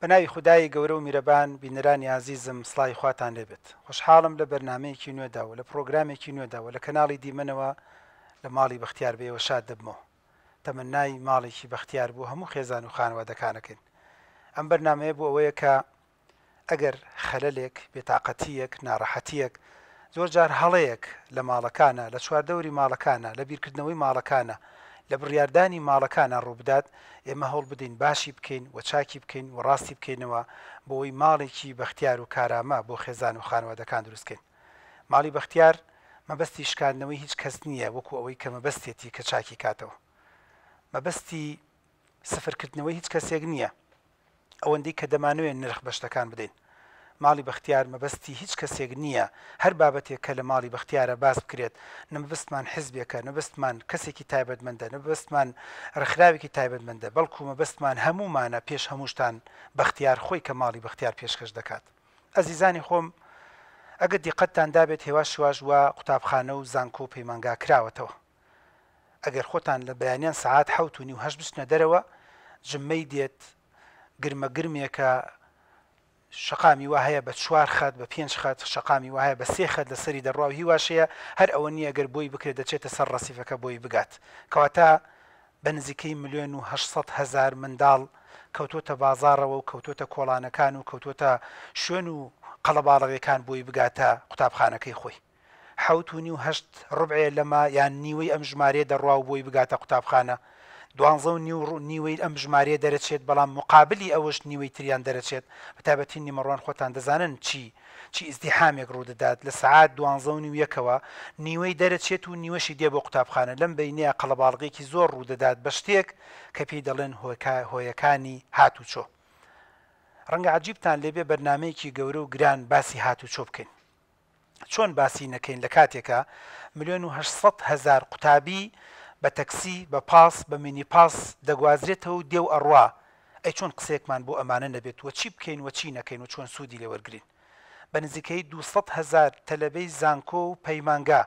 بە ناوی خودای گەورە و میرەبان بینەرانی ئازیزم سڵاوی خواتان لێ بێت خۆشحاڵم لە بەرنامەیەکی نوێدا و لە پڕۆگرامێکی نوێدا و لە کەناڵی دیمەنەوە لە ماڵی بەختیار بە ئێوە شاد دەبمەوە تەمەنای ماڵێکی بەختیار بۆ هەموو خێزان و خانەوادەکانەکەین ئەم بەرنامەیە بۆ ئەوەیە کە ئەگەر خەلەلێک، بێتاقەتییەک، ناڕەحەتییەک، زۆر جار هەڵەیەک لە ماڵەکانا، لە چواردەوری ماڵەکانا، لە بیرکردنەوەی ماڵەکانا، لە بڕیاردانی ماڵەکانا ڕووبدات، ئێمە هەوڵ بدەین باشی بکەین و چاکی بکەین و ڕاستی بکەینەوە بۆ ئەوەی ماڵێکی بەختیار و کارامە بۆ خێزان و خانەوادەکان دروست بکەین. ماڵی بەختیار مەبەستی شکاندنەوەی هیچ کەس نییە وەکو ئەوەی کە مەبەستێتی کە چاکی کاتەوە. مەبەستی سفرکردنەوەی هیچ کەسێک نییە. ئەوەندەی کە دەمانەوێت نرخ بە شتەکان بدەین. ماڵی بەختیار مەبەستی هیچ کەسێک نییە، هەر بابەتێک کە لە ماڵی بەختیارە باس بکرێت، نە مەبەستمان حزبێکە، نە مەبەستمان کەسێکی تایبەتمەندە، نە مەبەستمان ڕێکخراوێکی تایبەتمەندە، بەڵکو مەبەستمان هەموومانە پێش هەمووشتان بەختیار خۆی کە ماڵی بەختیار پێشکەش دەکات. ئەزیزانی خۆم ئەگەر دیقەتتان دابێت هێواش هێواش وا قوتابخانە و زانکۆ و پەیمانگا کراوەتەوە. ئەگەر خۆتان لە بەیانیان سەعات حەوت و نیو هەشت بچنە دەرەوە جمەی دێت گرمە گرمێکە شەقامی وا هەیە بە چوار خەت بە پێنج خەت شەقامی وا هەیە بە سێ خەت لەسەری دەڕوا و هیواش هەیە هەر ئەوە نییە گەر بۆی بکرێت دەچێتە سەر ڕەسیفەکە بۆی بگات کەواتە بە نزیکەی ملیۆن و 800 هەزار منداڵ کەوتۆتە بازاڕەوە و کەوتۆتە کۆڵانەکان و کەوتۆتە شوێن و قەڵەباڵغیەکان بۆی بگاتە قوتابخانەکەی خۆی. حەوت و نیو هەشت ڕوبعێ لەمە یان نیوەی ئەم ژمارەیە دەڕوا و بۆی بگاتە قوتابخانە. دوانزە و نیو ڕ نیوەی ئەم ژمارەیە دەرەچێت، بەڵام موقابلی ئەوەش نیوەی تریان دەرەچێت. بە تایبەتی نیمەڕوان خۆتان دەزانن چی چی ئیزدیحامێک ڕوو دەدات. لە سەعات دوانزە و نیو یەکەوە نیوەی دەرەچێت و نیوەشی دێ بۆ قوتابخانە. لەم بەینەیا قەڵەباڵغییەکی زۆر ڕوو دەدات بە شتێک کە پێی دەڵێن هۆکا هۆیەکانی هاتوچۆ. ڕەنگە عەجیبتان لێ بێ بەرنامەیەکی گەورە و گران باسی هاتوچۆ بکەین. چۆن باسی نەکەین لە کاتێکا ملیۆن و 800 هەزار قوتابی بە تەکسی، بە پاس، بە مینی پاس دەگوازرێتەوە و دێ و ئەڕوا، ئەی چۆن قسەیەکمان بۆ ئەمانە نەبێت و چی بکەین و چی نەکەین و چۆن سوودی لێ وەرگرین؟ بە نزیکەیی 200 هەزار تەلەبەی زانکۆ و پەیمانگا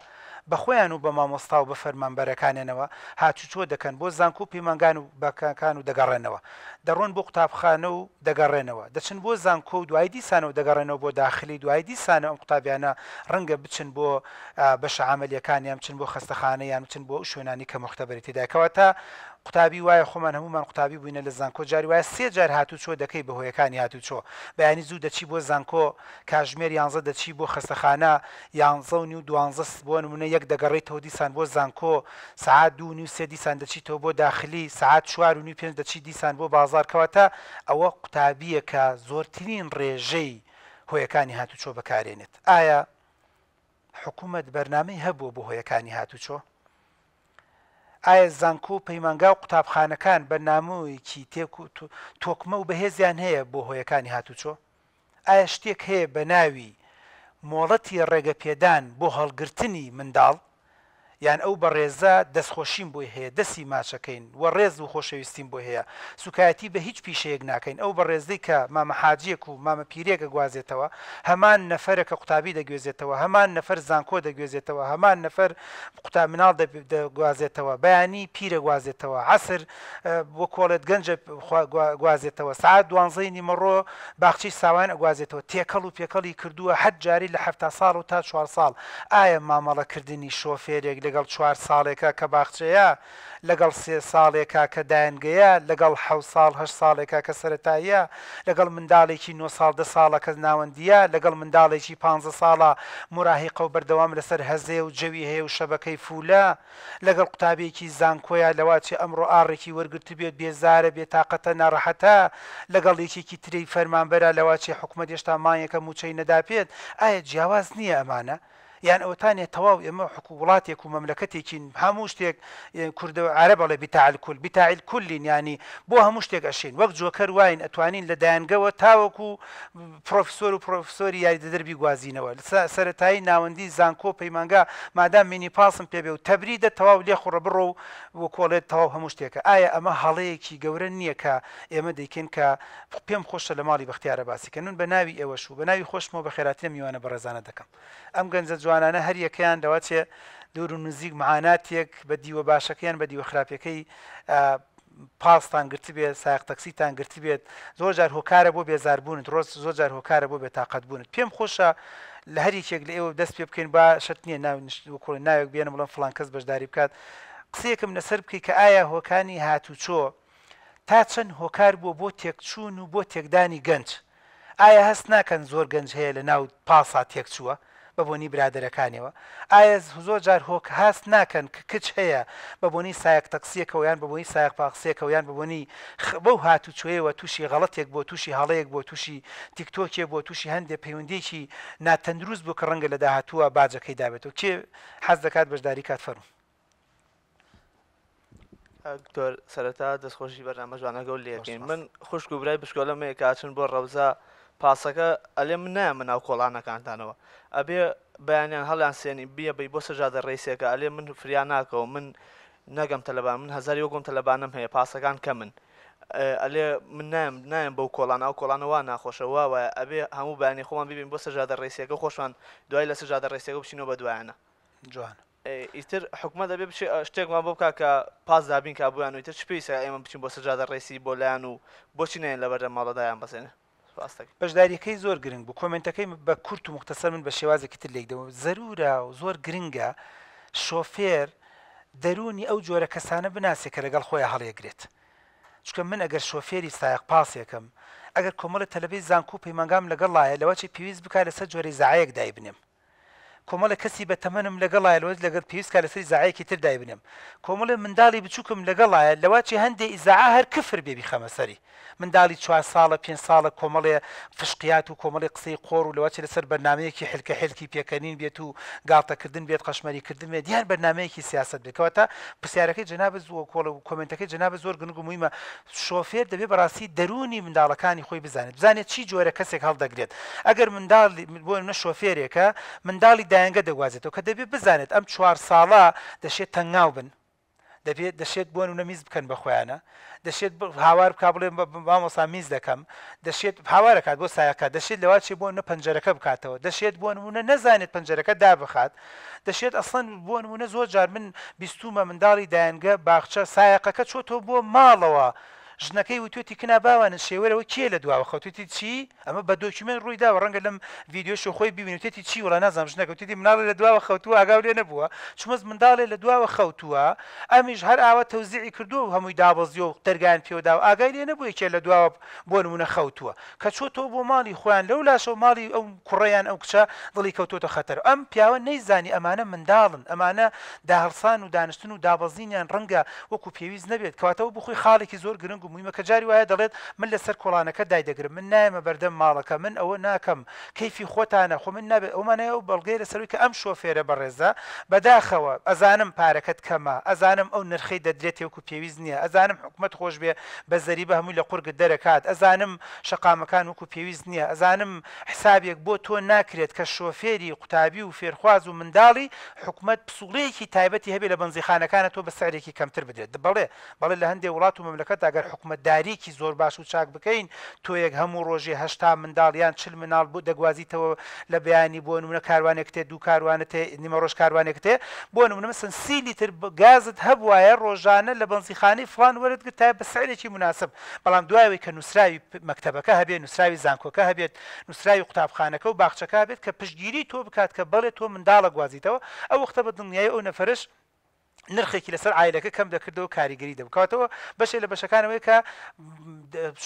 بە خۆیان و بە مامۆستا و بە فەرمانبەرەکانیانەوە هاتوچۆ دەکەن بۆ زانکۆ و پەیمانگان و بەکان و دەگەڕێنەوە. دەڕۆن بۆ قوتابخانە و دەگەڕێنەوە، دەچن بۆ زانکۆ و دوایی دیسانەوە دەگەڕێنەوە بۆ داخلی، دوایی دیسانەوە ئەم قوتابیانە ڕەنگە بچن بۆ بەشە عەمەلیەکان یان بچن بۆ خەستەخانە یان بچن بۆ ئەو شوێنانەی کە موختەبەری تێدایە. کەواتە قوتابی وایە خۆمان هەموومان قوتابی بووینە لە زانکۆ جاری وایە سێ جار هاتوچۆ دەکەی بە هۆیەکانی هاتوچۆ بەیانی زوو دەچی بۆ زانکۆ کاژمێر یانزە دەچی بۆ خەستەخانە یانزە و نیو دوانزە بۆ نمونە یەک دەگەڕێیتەوە دیسان بۆ زانکۆ سەعات دوو و نیو سێ دیسان دەچیتەوە بۆ داخلی سەعات چوار و نیو پێنج دەچی دیسان بۆ بازاڕ کەواتە ئەوە قوتابییەکە زۆرترین ڕێژەی هۆیەکانی هاتوچۆ بەکارێنێت ئایا حکومەت بەرنامەی هەبووە بۆ هۆیەکانی هاتوچۆ؟ ئایا زانکۆ و پەیمانگا و قوتابخانەکان بەرنامەیەکی تێک و تۆکمە و بەهێزیان هەیە بۆ هۆیەکانی هاتوچۆ؟ ئایا شتێک هەیە بە ناوی مۆڵەتی ڕێگەپێدان بۆ هەڵگرتنی منداڵ؟ یان ئەو بەڕێزە دەستخۆشیم بۆی هەیە دەستی ماچەکەین و ڕێز و خۆشەویستیم بۆی هەیە سوکایەتی بە هیچ پیشەیەک ناکەین ئەو بەڕێزەی کە مامە حاجیەک و مامە پیرێک ئەگوازێتەوە هەمان نەفەرە کە قوتابی دەگوێزێتەوە هەمان نەفەر زانکۆ دەگوێزێتەوە هەمان نەفەر قوتا مناڵ دەگوازێتەوە بەیانی پیرە گوازێتەوە عەسر بۆ کۆڵێت گەنجە گوازێتەوە سەعات دوانزەی نیمەڕۆ باخچەی ساوایان ئەگوازێتەوە تێکەڵ و پێکەڵی کردووە هەر جارەی لە 70 ساڵ و تا چوار ساڵ ئایا مامەڵە کردنی شۆفێرێک لەگەڵ چوار ساڵێکا کە باخچەیە لەگەڵ سێ ساڵێکا کە دایەنگەیە لەگەڵ حەوت ساڵ هەشت ساڵێکا کە سەرەتاییە لەگەڵ منداڵێکی نۆ ساڵ دە ساڵە کە ناوەندییە لەگەڵ منداڵێکی پانزە ساڵە موراهیقە و بەردەوام لەسەر هەزەیە و جەوی هەیە و شەبەکەی فولە لەگەڵ قوتابیەکی زانکۆیا لەواچێ ئەمڕۆ ئاڕێکی وەرگرتبێت بێزارە بێتاقەتە ناڕەحەتە لەگەڵ یەکێکی تری فەرمانبەرا لەواچێ حکومەت هێشتا مانگێکە موچەی نەداپێت ئایا جیاواز نیە ئەمانە یان ئەوەتانێ تەواو ئێمە حکو وڵاتێک و مەملەکەتێکین هەموو شتێک کوردە عەرەب ئەڵێ بتاع الکل بتاع الکلین یانی بۆ هەموو شتێک ئەشێین وەک جۆکەر واین ئەتوانین لە دایەنگەوە تاوەکو پرۆفیسۆر و پرۆفیسۆری یاریدەدەر بیگوازینەوە سەرەتایی ناوەندی زانکۆ پەیمانگا مادام مینی پاسم پێ بێ و تەبریدە تەواو لێخوڕە بڕۆ و وکۆڵێت تەواو هەموو شتێکە ئایا ئەمە هەڵەیەکی گەورە نییە کە ئێمە دەیکەین کە پێم خۆشە لە ماڵی بەختیارە باسی کەن من بە ناوی ئێوەش و بە ناوی خۆشمەوە بەخێراترین میوانە بەڕێزانە دەکەم ئەم گەنجە جوانانە هەر یەکەیان لەوەچێ دوور و نزیک معاناتێک بە دیوە باشەکەیان بە دیوە خراپەکەی. پاستان گرتبێت سایەق تەکسیتان گرتبێت زۆر جار هۆکارە بۆ بێزاربوونت ڕۆز زۆر جار هۆکارە بۆ بێتاقەت بوونت پێم خۆشە لە هەر یەکێک لە ئێوە دەست پێ بکەین با شەرت نییە ناو وەکوڵێ ناوێک بێنم بڵێم فڵان کەس بەشداری بکات قسەیەکم لەسەر بکەی کە ئایا هۆکانی هاتوچۆ تا چەند هۆکار بووە بۆ تێکچوون و بۆ تێکدانی گەنج؟ ئایا هەست ناکەن زۆر گەنج هەیە لە ناو پاسا تێکچووە بە بۆنی برادەرەکانیەوە؟ ئایا زۆر جار هۆک هەست ناکەن کە کچ هەیە بە بۆنی سایەق تەکسیەکەوە یان بە بۆنی سایەق پاکسیەکەوە یان بە بۆنی بەو هاتوچۆیەوە تووشی غەڵەتێک بووە تووشی هەڵەیەک بووە تووشی تیکتۆکێ بووە تووشی هەندێ پەیوەندیەکی ناتەندروست بووە کە ڕەنگە لە داهاتووە باجەکەی دابێتەوە کێ حەز دەکات بەشداری کات فەرموو. کاک دکتۆر سەرەتا دەستخۆشی بەرنامە جوانەکەو لێکەین من خوشک و برای بچکۆلەم هەیە کە ئەچن بۆ ڕەوزە پاسەکە ئەلێ من نایەمە ناو کۆڵانەکانتانەوە ئەبێ بەیانیان هەڵیان سێنی بیە بی بۆ سەجادە ڕیسێکە ئەلێ من فریا ناکەوم من نەگەم تەلەبان من هەزاری وەکم تەلەبانم هەیە پاسەکان کەمن ئەلێ من نایم نایم بەو کۆڵان ئەو کۆڵانە وا ناخۆشە وا وایە ئەبێ هەموو بەیانی خۆمان ببین بۆ سەجادە ڕیسێکە خۆشمان دوای لە سەجادە ڕیسێکە بچینەوە بە دوایانە جوان. ئیتر حکومەت ئەبێ بچێ شتێکمان بۆ بکا کە پاس دابین کا بۆیان و ئیتر چ پێویستە ئێمە بچین بۆ سەجادە ڕێسی بۆ لایان و بۆچی نەیەن لەبەردەم ماڵە دایان بەزێنێ سپاس دەکەم. بەشداریەکەی زۆر گرنگ بوو کۆمێنتەکەی بە کورت و موختەسەر من بە شێوازێکی تر لێک دەمەوە زەرورە و زۆر گرنگە شۆفێر دەروونی ئەو جۆرە کەسانە بناسێ کە لەگەڵ خۆیا هەڵیەگرێت چونکە من ئەگەر شۆفێری سایەق پاسێکم ئەگەر کۆمەڵێ تەلەبەی زانکۆ و پەیمانگام لەگەڵایە لەوەچێ پێویست بکا لەسەر جۆرە ئیزاعەیەک دایبنێم کۆمەڵێک کەسی بە تەمەنم لەگەڵایە لەوەش لەگەڵ پێویست کا لەسەر ئیزاعەیەکی تر دایبنێم کۆمەڵێ منداڵی بچوکم لەگەڵایە لەوەچێ هەندێ ئیزاعە هەر کفر بێ بیخەمە سەری منداڵی چوار ساڵە پێنج ساڵە کۆمەڵێ فشقیات و کۆمەڵێ قسەی قۆڕ و لەوەچێ لەسەر بەرنامەیەکی حلکە حلکی پێکەنین بێت و گاڵتە کردن بێت قەشمەری کردن بێت یان بەرنامەیەکی سیاسەت بێت کەواتە پرسیارەکەی جەنابت کۆمێنتەکەی جەنابت زۆر گرنگ و موهیمە شۆفێر دەبێت بەڕاستی دەروونی منداڵەکانی خۆی بزانێت، بزانێت چی جۆرە کەسێک هەڵدەگرێت، ئەگەر منداڵ بۆ نمونە شۆفێرێکە منداڵی دایەنگە دەگوازێتەوە کە دەبێت بزانێت ئەم چوار ساڵە دەشێت تەنگاو بن، دەبێت دەشێت بۆ نمونە میز بکەن بە خۆیانە، دەشێت هاوار بکا بڵێ مامۆستا میز دەکەم، دەشێت هاوارەکات بۆ سایەقە، دەشێت لەواچێ بۆ نمونە پەنجەرەکە بکاتەوە، دەشێت بۆ نمونە نەزانێت پەنجەرەکە دابخات، دەشێت ئەسڵەن بۆ نموونە زۆر جار من بیستوومە منداڵی دایەنگە باخچە سایەقەکە چۆتەوە بۆ ماڵەوە ژنەکەی وتوێتی کنا باوانت شێوەرەوە کێ لە دواوە خەوتوێتی چی ئەمە بە دۆکیومێنت ڕووی داوە ڕەنگە لەم ڤیدیۆشەوە خۆی ببینی وتێتی چی وەڵا نازانم ژنەکە وتێتی مناڵێ لە دواوە خەوتووە ئاگاو لێ نەبووە چومەز منداڵێ لە دواوە خەوتووە ئەمیش هەر ئاوا تەوزیعی کردووە و هەمووی دابەزیوە و دەرگایان پێوە داوە ئاگای لێ نەبووە کێ لە دواوە بۆ نموونە خەوتووە کە چۆتەوە بۆ ماڵی خۆیان لەو لاشەوە ماڵی ئەو کوڕە یان ئەو کچە دڵی کەوتۆتە خەتەر ئەم پیاوە نەیزانی ئەمانە منداڵن ئەمانە داهەڵسان و دانشتن و دابەزینیان ڕەنگە وەکو پێویست نەبێت کەواتە ئەو بۆخۆی خاڵێکی زۆر گرنگ و مویمە کە جاری وایە دەڵێت من لەسەر کۆڵانەکە دایدەگرم من نایەمە بەردەم ماڵەکە من ئەوە ناکەم کەیفی خۆتانە خۆ من نابێت ئەو مانای ئەو بەڵگەیە لەسەر ئەوەی کە ئەم شۆفێرە بەڕێزە بەداخەوە ئەزانم پارەکەت کەمە ئەزانم ئەو نرخەی دەدرێتێ وەکو پێویست نییە ئەزانم حکومەت خۆش بێ بە زەریبە هەمووی لە قورگت دەرەکات ئەزانم شەقامەکان وەکو پێویست نییە ئەزانم حسابێک بۆ تۆ ناکرێت کە شۆفێری قوتابی و فێرخواز و منداڵی حکومەت پسوڵەیەکی تایبەتی هەبێ لە بەنزیخانەکانە تۆ بە سعرێکی کەمتر بدرێت بەڵێ بەڵێ لە هەندێ وڵات و مەملەکەت ئەگەر حکومەتداریەکی زۆر باش و چاک بکەین تۆیەک هەموو ڕۆژێ 80 منداڵ یان 40 مناڵ بۆ دەگوازیتەوە لە بەیانی بۆ نمونە کاروانێک تێ دوو کاروانە تێ نیمەڕۆژ کاروانێک تێ بۆ نمونە مەسەن سی لیتر گازت هەبوایە ڕۆژانە لە بەنزیخانەی فڵان وەرت گرتایە بە سعرێکی موناسب بەڵام دوای ئەوەی کە نووسراوی مەکتەبەکە هەبێت نووسراوی زانکۆکە هەبێت نووسراوی قوتابخانەکە و باخچەکە هەبێت کە پشتگیری تۆ بکات کە بەڵێ تۆ منداڵە گوازیتەوە ئەو وەختە بە دڵنیایی ئەو نەفەرەش نرخێکی لەسەر عایلەکە کەم دەکردەوە کاریگەری دەبوو کەواتەوە بەشێ لە بەشەکان ئەوەیە کە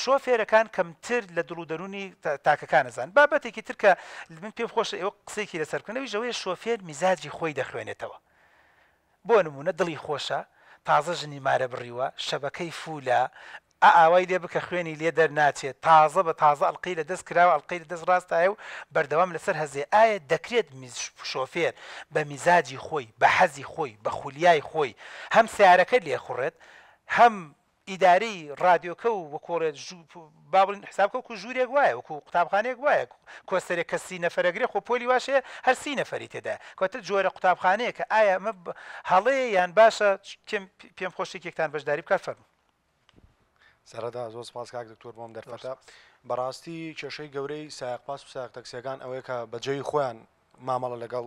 شۆفێرەکان کەمتر لە دڵ و دەروونی تاکەکان ئەزان بابەتێکی تر کە من پێم خۆشە ئێوە قسەیەکی لەسەر بکەن ئەویش ئەوەیە شۆفێر میزاجی خۆی دەخوێنێتەوە بۆ نموونە دڵی خۆشە تازە ژنی مارە بڕیوە شەبەکەی فولە ئا ئاوای لێ بکە خوێنی لێ دەرناچێت تازە بە تازە ئەڵقەی لە دەست کراوە ئەڵقەی لە دەست ڕاستایە و بەردەوام لەسەر هەزێ ئایا دەکرێت شۆفێر بە میزاجی خۆی بە حەزی خۆی بە خولیای خۆی هەم سەیارەکە لێخوڕێت هەم ئیدارەی ڕادیۆکە و وەکۆڵێت با بڵێین حساب کە وەکو ژوورێک وایە وەکو قوتابخانەیەک وایە کۆستەرێک کە سی نەفەرەگرێ خۆ پۆلی واش هەیە هەر سی نەفەری تێدایە کەواتە جۆرە قوتابخانەیەکە ئایا ئەمە هەڵەیە یان باشە پێم خۆشە یەکێکتان بەشداری بکات فەرموو. سەرەتا زۆر سپاس کاک دکتۆر بۆم دەرفەتە بەڕاستی کێشەی گەورەی سایەق پاس و سایەق تەکسیەکان ئەوەیە کە بەجێی خۆیان مامەڵە لەگەڵ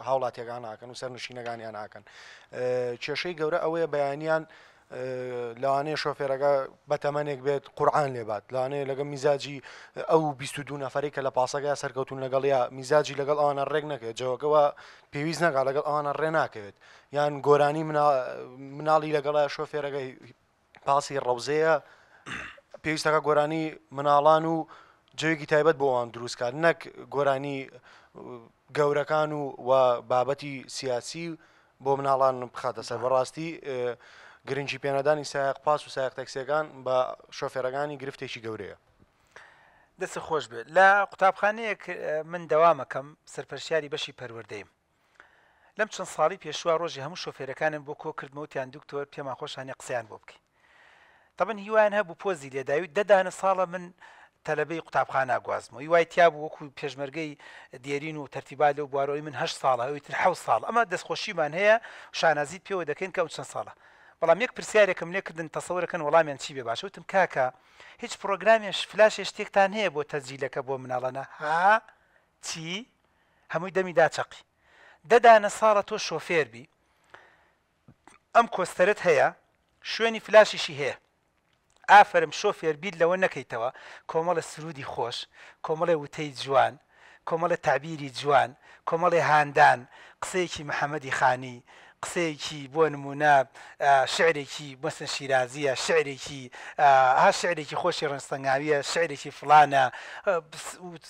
هاوڵاتیەکان ناکەن و سەرنشینەکانیان ناکەن کێشەی گەورە ئەوەیە بەیانیان لەوانەیە شۆفێرەکە بە تەمەنێک بێت قورعان لێبات لەوانەیە لەگە میزاجی ئەو 22 نەفەری کە لە پاسەکە سەرکەوتون لەگەڵیا میزاجی لەگەڵ ئەوانە ڕێک نەکەوێت جەوەکەوە پێویست نەکا لەگەڵ ئەوانە ڕێ ناکەوێت یان گۆرانی مناڵی لەگەڵە شۆفێرەکە پاسی ڕەوزەیە پێویستەکە گۆرانی مناڵان و جەوێکی تایبەت بۆ ئەوان دروستکات نەک گۆرانی گەورەکان و و بابەتی سیاسی بۆ مناڵان بخاتە سەر بەڕاستی گرنگی پێنەدانی سایەق پاس و سایەق تەکسیەکان بە شۆفێرەکانی گرفتێکی گەورەیە. دەستت خۆش بێت لە قوتابخانەیەک من دەوامەکەم سەرپەرشتیاری بەشی پەروەردەیم لەم چەند ساڵی پێشوە ڕۆژی هەموو شۆفێرەکانم بۆ کۆ کردمەوە وتیان دکتۆر پێمان خۆشە هەنێ قسەیان بۆ بکەی تەبەن هیوایان هەبوو پۆزی لێداوی دە دانە ساڵە من تەلەبەی قوتابخانە گوازمەوە هیوای تیا بوو وەکو پێشمەرگەی دێرین و تەرتیبات لەو بوارەوەی من هەشت ساڵە ئەوی تر حەوت ساڵ ئەمە دەستخۆشیمان هەیە شانازیت پێوە دەکەین کە ئەو چەند ساڵە بەڵام یەک پرسیارێکم لێ کردن تەسەورەکەن وەڵامیان چی بێ باشە وتم کاکە هیچ پڕۆگرامێ فلاشێ شتێکتان هەیە بۆ تەسجیلەکە بۆ مناڵانە ها چی هەمووی دەمی داچەقی دە دانە ساڵە تۆ شۆفێر بی ئەم کۆستەرت هەیە شوێنی فلاشیشی هەیە ئافەرم شۆفێر بیر لەوە نەکەیتەوە کۆمەڵە سرودی خۆش کۆمەڵێ وتەی جوان کۆمەڵێ تەعبیری جوان کۆمەڵێ هاندان قسەیەکی محەمەدی خانی قسەیەکی بۆ نموونە شعرێکی مەسەن شیرازیە شعرێکی ها شعرێکی خۆشی ڕەنجسەنگاویە شعرێکی فڵانە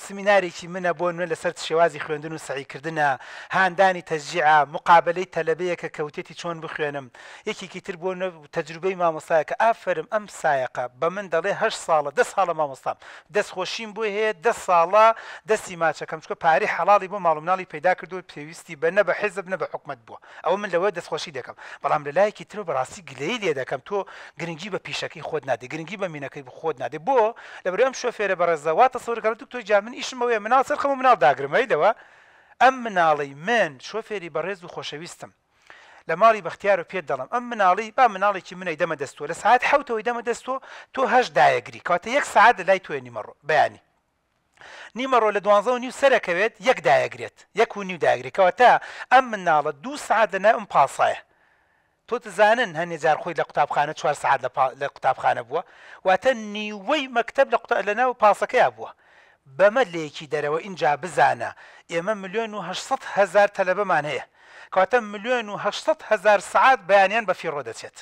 سمینارێکی منە بۆ نمونە لەسەر شێوازی خوێندن و سەعیکردنە هاندانی تەشجیعە مقابەلەی تەلەبەیەکە کە وتێتی چۆن بخوێنم یەکێکی تر بۆ تەجروبەی مامۆستایەکە ئافەرم ئەم سایەقە بە من دەڵێ هەشت ساڵە دە ساڵە مامۆستام دەست خۆشیم بۆی هەیە دە ساڵە دەستی ماچەکەم چونکە پارەی حەڵاڵی بۆ ماڵ و مناڵی پەیدا کردووە پێویستی بە نە بە حیزب نە بە حکومەت بووە ئەوە من لەوە دەست خۆشی دەکەم بەڵام لە لایەکی ترەوە بەڕاستی گلەیی لێ دەکەم تۆ گرنگی بە پیشەکەی خۆت نادەی گرنگی بە مینەکەی خۆت نادەی بۆ لەبەرئەوەی ئەم شۆفێرە بەڕێزە وا تەسەور کە دکتۆر گیان من ئیشم ئەوەیە مناڵ سەرخەم و مناڵ داگرم هەی لەوە ئەم مناڵەی من شۆفێری بەڕێز و خۆشەویستم لە ماڵی بەختیارەوە پێت دەڵێم ئەم مناڵی با مناڵێکی منە ئەیدەمە دەست تۆ لە سەعات حەوتەوە ئەیدەمە دەست تۆ تۆ هەشت دایەگری کەواتە یەک سەعات لە لای تۆیە نیمەڕۆ بەیانی نیمەڕۆ لە دوانزە و نیو سەرەکەوێت یەک دایەگرێت یەک و نیو دایەگرێت کەواتە ئەم مناڵە دوو سەعات لە ناو ئەم پاسایە تۆ دەزانن هەنێ جار خۆی لە قوتابخانە چوار سەعات لە پا لە قوتابخانە بووە واتە نیوەی مەکتەب لە قوتا لە ناو پاسەکەیا بووە بەمە لێکی دەرەوە ئینجا بزانە ئێمە ملیۆن و 800 هەزار تەلەبەمان هەیە کەواتە ملیۆن و 800 هەزار سەعات بەیانیان بە فیڕۆ دەچێت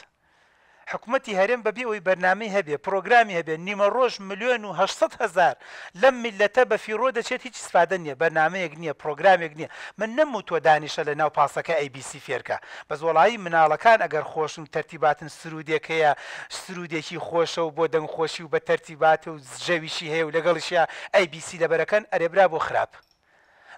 حکومەتی هەرێم بەبێ ئەوەی بەرنامەی هەبێ، پرۆگرامی هەبێ، نیمەڕۆژ ملیۆن و 800 هەزار لەم میللەتە بە فیڕۆ دەچێت هیچ ئیسفادە نیە، بەرنامەیەک نیە، پرۆگرامێک نیە، من نەموتوە دانیشە لە ناو پاسەکە ئەی بی سی فێرکە، بەس وەڵایی مناڵەکان ئەگەر خۆشن و تەرتیباتن سرودێک هەیە سرودێکی خۆشە و بۆ دەنگ خۆشی و بە تەرتیباتە و جەویشی هەیە و لەگەڵیشیا ئەی بی سی لەبەرەکەن ئەرێ برا بۆ خراپ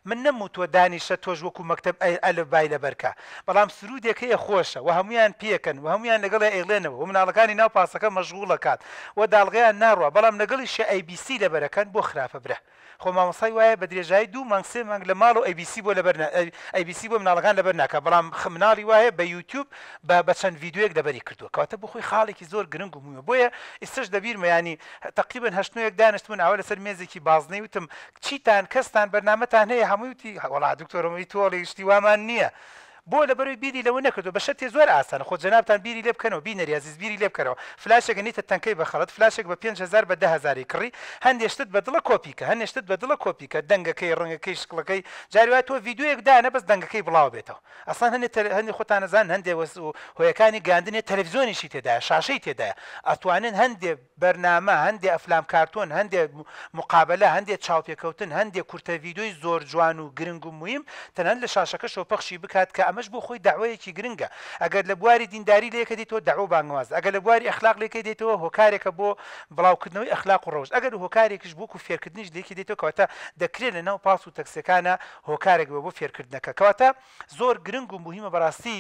من نەموتوە دانیشە تۆش وەکو مەکتەب ئەی ئەلف بای لەبەر کە بەڵام سرودێک هەیە خۆشە وە هەمویان پێکەن وە هەمویان لەگەڵیا ئەیڵێنەوە وە مناڵەکانی ناو پاسەکە مەشغوڵەکات وە داڵغەیان ناڕوا بەڵام لەگەڵیشیا ئەی بی سی لەبەرەکەن بۆ خراپە برا خۆ مامۆستای وایە بە درێژایی دوو مانگ سێ مانگ لە ماڵەوە ئەی بی سی بۆ لەبەر نا ئەی بی سی بۆ مناڵەکان لەبەر ناکا بەڵام مناڵی وایە بە یوتیوب بە بە چەند ڤیدیۆیەک لەبەری کردووە کەواتە بۆ خۆی خاڵێکی زۆر گرنگ و موهیمە بۆیە ئیستەش لەبیرمە یانی تەقریبەن هەشت نۆیەک دانیشتبوون ئاوا لەسەر مێزێکی بازنەی وتم چیتان کەستان بەرنامەتان هەیە هەمووی وتی وەڵا دکتۆر ئەمەی تۆڵی شتی وامان نییە بۆ لەبەرەوەی بیری لەوە نەکردووە بە شەرتێ زۆر ئاسانە خۆ جەنابتان بیری لێ بکەنەوە بینەری ئەزیز بیری لێ بکەرەوە فلاشێک ئەنیتە تەنکەی بە خەڵت فلاشێک بە 5000 بە 10 هەزاری کڕی هەندێ شتت بە دڵە کۆپی کە هەندێ شتت بە دڵە کۆپی کە دەنگەکەی ڕەنگەکەی شکڵەکەی جاری وایە تۆ ڤیدیۆیەک دانە بەس دەنگەکەی بڵاو بێتەوە ئەسڵەن هەندێ تەل هەندێ خۆتان ئەزانن هەندێ وەس هۆیەکانی گەیاندنێ تەلەفزیۆنیشی تێدایە شاشەی تێدایە ئەتوانن هەندێ بەرنامە، هەندێ ئەفلام کارتۆن، هەندێ موقابەلە، هەندێ چاوپێکەوتن، هەندێ کورتە ڤیدۆی زۆر جوان و گرنگ و موهیم تەنانەت لە شاشەکەشەوە پەخشی بکات کە ئەمەش بۆ خۆی دەعوەیەکی گرنگە ئەگەر لە بواری دینداری لێکە دێتەوە دەعوە و بانگەوازە ئەگەر لە بواری ئەخلاق لێکەی دێتەوە هۆکارێکە بۆ بڵاوکردنەوەی ئەخلاق و ڕەوشت ئەگەر هۆکارێکیش بۆ وەکو فێرکردنیش لێکی دێتەوە کەواتە دەکرێت لە ناو پاس و تەکسیەکانا هۆکارێک بێ بۆ فێرکردنەکە کەواتە زۆر گرنگ و موهیمە بەڕاستی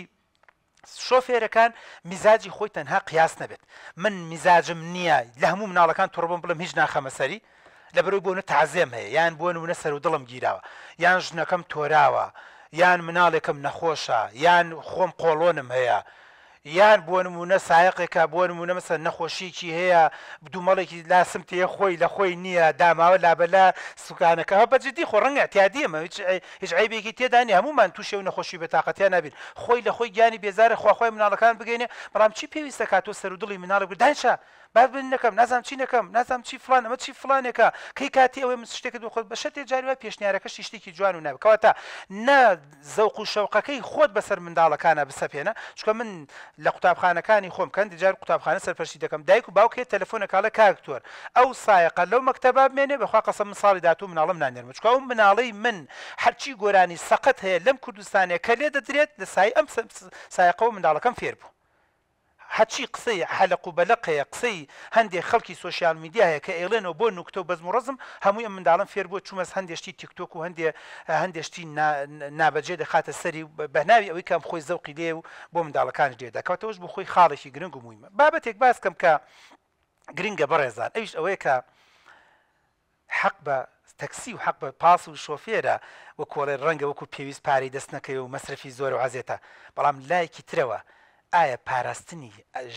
شۆفێرەکان میزاجی خۆی تەنها قیاس نەبێت من میزاجم نییە لە هەموو مناڵەکان توڕە بم بڵێم هیچ ناخەمە سەری لەبەرئەوەی بۆ نمونە تازێم هەیە یان بۆ نمونە سەرو دڵم گیراوە یان ژنەکەم تۆراوە یان مناڵێکم نەخۆشە یان خۆم قۆڵۆنم هەیە. یان بۆ نموونە سایەقێکە بۆ نموونە مەسەلەن نەخۆشیەکی هەیە دومەڵێکی لا سمتێ خۆی لە خۆی نییە داماوە لابەلا سوکانەکە بە جدی خۆ ڕەنگە اعتیادیە مە هیچ هیچ عەیبێکی تێدا نیە هەموومان تووشی ئەو نەخۆشی بێتاقەتیە نابین خۆی لە خۆی گیانی بێزارە خوا خوای مناڵەکان بگەینێ بەڵام چی پێویستە کا تۆ سەرو دڵی مناڵێک بگری دانیشە با بن نەکەم نازانم چی نەکەم نازانم چی فڵان ئەمە چی فڵانێکە کەی کاتی ئەوەی من شتێکت بۆ خۆت بە شەرتێ جاری وای پێشنیارەکەشی شتێکی جوان و نابێ کەواتە نە زەوق و شەوقەکەی خۆت بەسەر منداڵەکانا بسەپێنە چونکە من لە قوتابخانەکانی خۆم کە هەندێ جار قوتابخانە سەرپەرشتی دەکەم دایک و باوک هەیە تەلەفۆن ئەکا ئەڵێ کاک دکتۆر ئەو سایەقە لەو مەکتەبە بمێنێ بەخوا قەسەم من ساڵی داهاتوو مناڵم نانێرمە چونکە ئەو مناڵەی من هەرچی گۆرانی سەقەت هەیە لەم کوردستانە کە لێ دەدرێت لە سایەی ئەم سایەقەوە منداڵەکەم فێر بوو. هەرچی قسەی حەلەق و بەلەق هەیە قسەی هەندێ خەڵکی سۆشیال میدیا هەیە کە ئەیڵێنەوە بۆ نوکتە و بەزم و ڕەزم هەمووی ئەم منداڵەم فێر بووە چومەس هەندێ شتی تیک تۆک و هەندێ هەندێ شتی نا نابەجێ دەخاتە سەری و بە ناوی ئەوەی کە ئەم خۆی زەوقی لێیە و بۆ منداڵەکانیش لێ دەکاتەوەش بۆ خۆی خاڵێکی گرنگ و مویمە بابەتێک باس کەم کە گرنگە بەڕێزان ئەویش ئەوەیە کە حەق بە تەکسی و حەق بە پاس و شۆفێرە وەکو ئەڵێ ڕەنگە وەکو پێویست پارەی دەست نەکەوێ و مەسرەفی زۆرە و عەزێتە بەڵام لایەکی ترەوە ئایا پاراستنی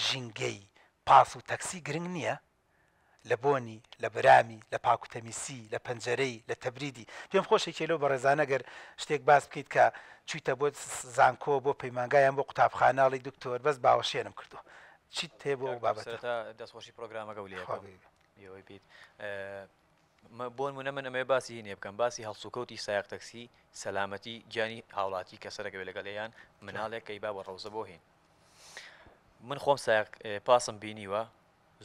ژینگەی پاس و تەکسی گرنگ نییە؟ لە بۆنی، لە برامی، لە پاکوتەمیسی، لە پەنجەرەی، لە تەبریدی. پێم خۆشە یەکێ لەو بەڕێزانە گەر شتێک باس بکەیت کە چویتە بۆ زانکۆ بۆ پەیمانگا یان بۆ قوتابخانە ئەڵێی دکتۆر بەس باوەشێنم کردووە چیت هەیە بۆ ئەو کاک دکتۆر بابەتە؟ سەرەتا دەستخۆشی پرۆگرامەکەو لێ خوا ئەکەم. بگرێ. ئێوەی بیت بۆ نمونە من ئەمەوێ باسی هینێ بکەم باسی هەڵسوکەوتی سایەق تەکسی سەلامەتی گیانی هاوڵاتی کە سەرەکەوێ لەگەڵ یان مناڵێک کەی با بۆ ڕەوزە بۆ هین من خۆم سایەق پاسم بینیوە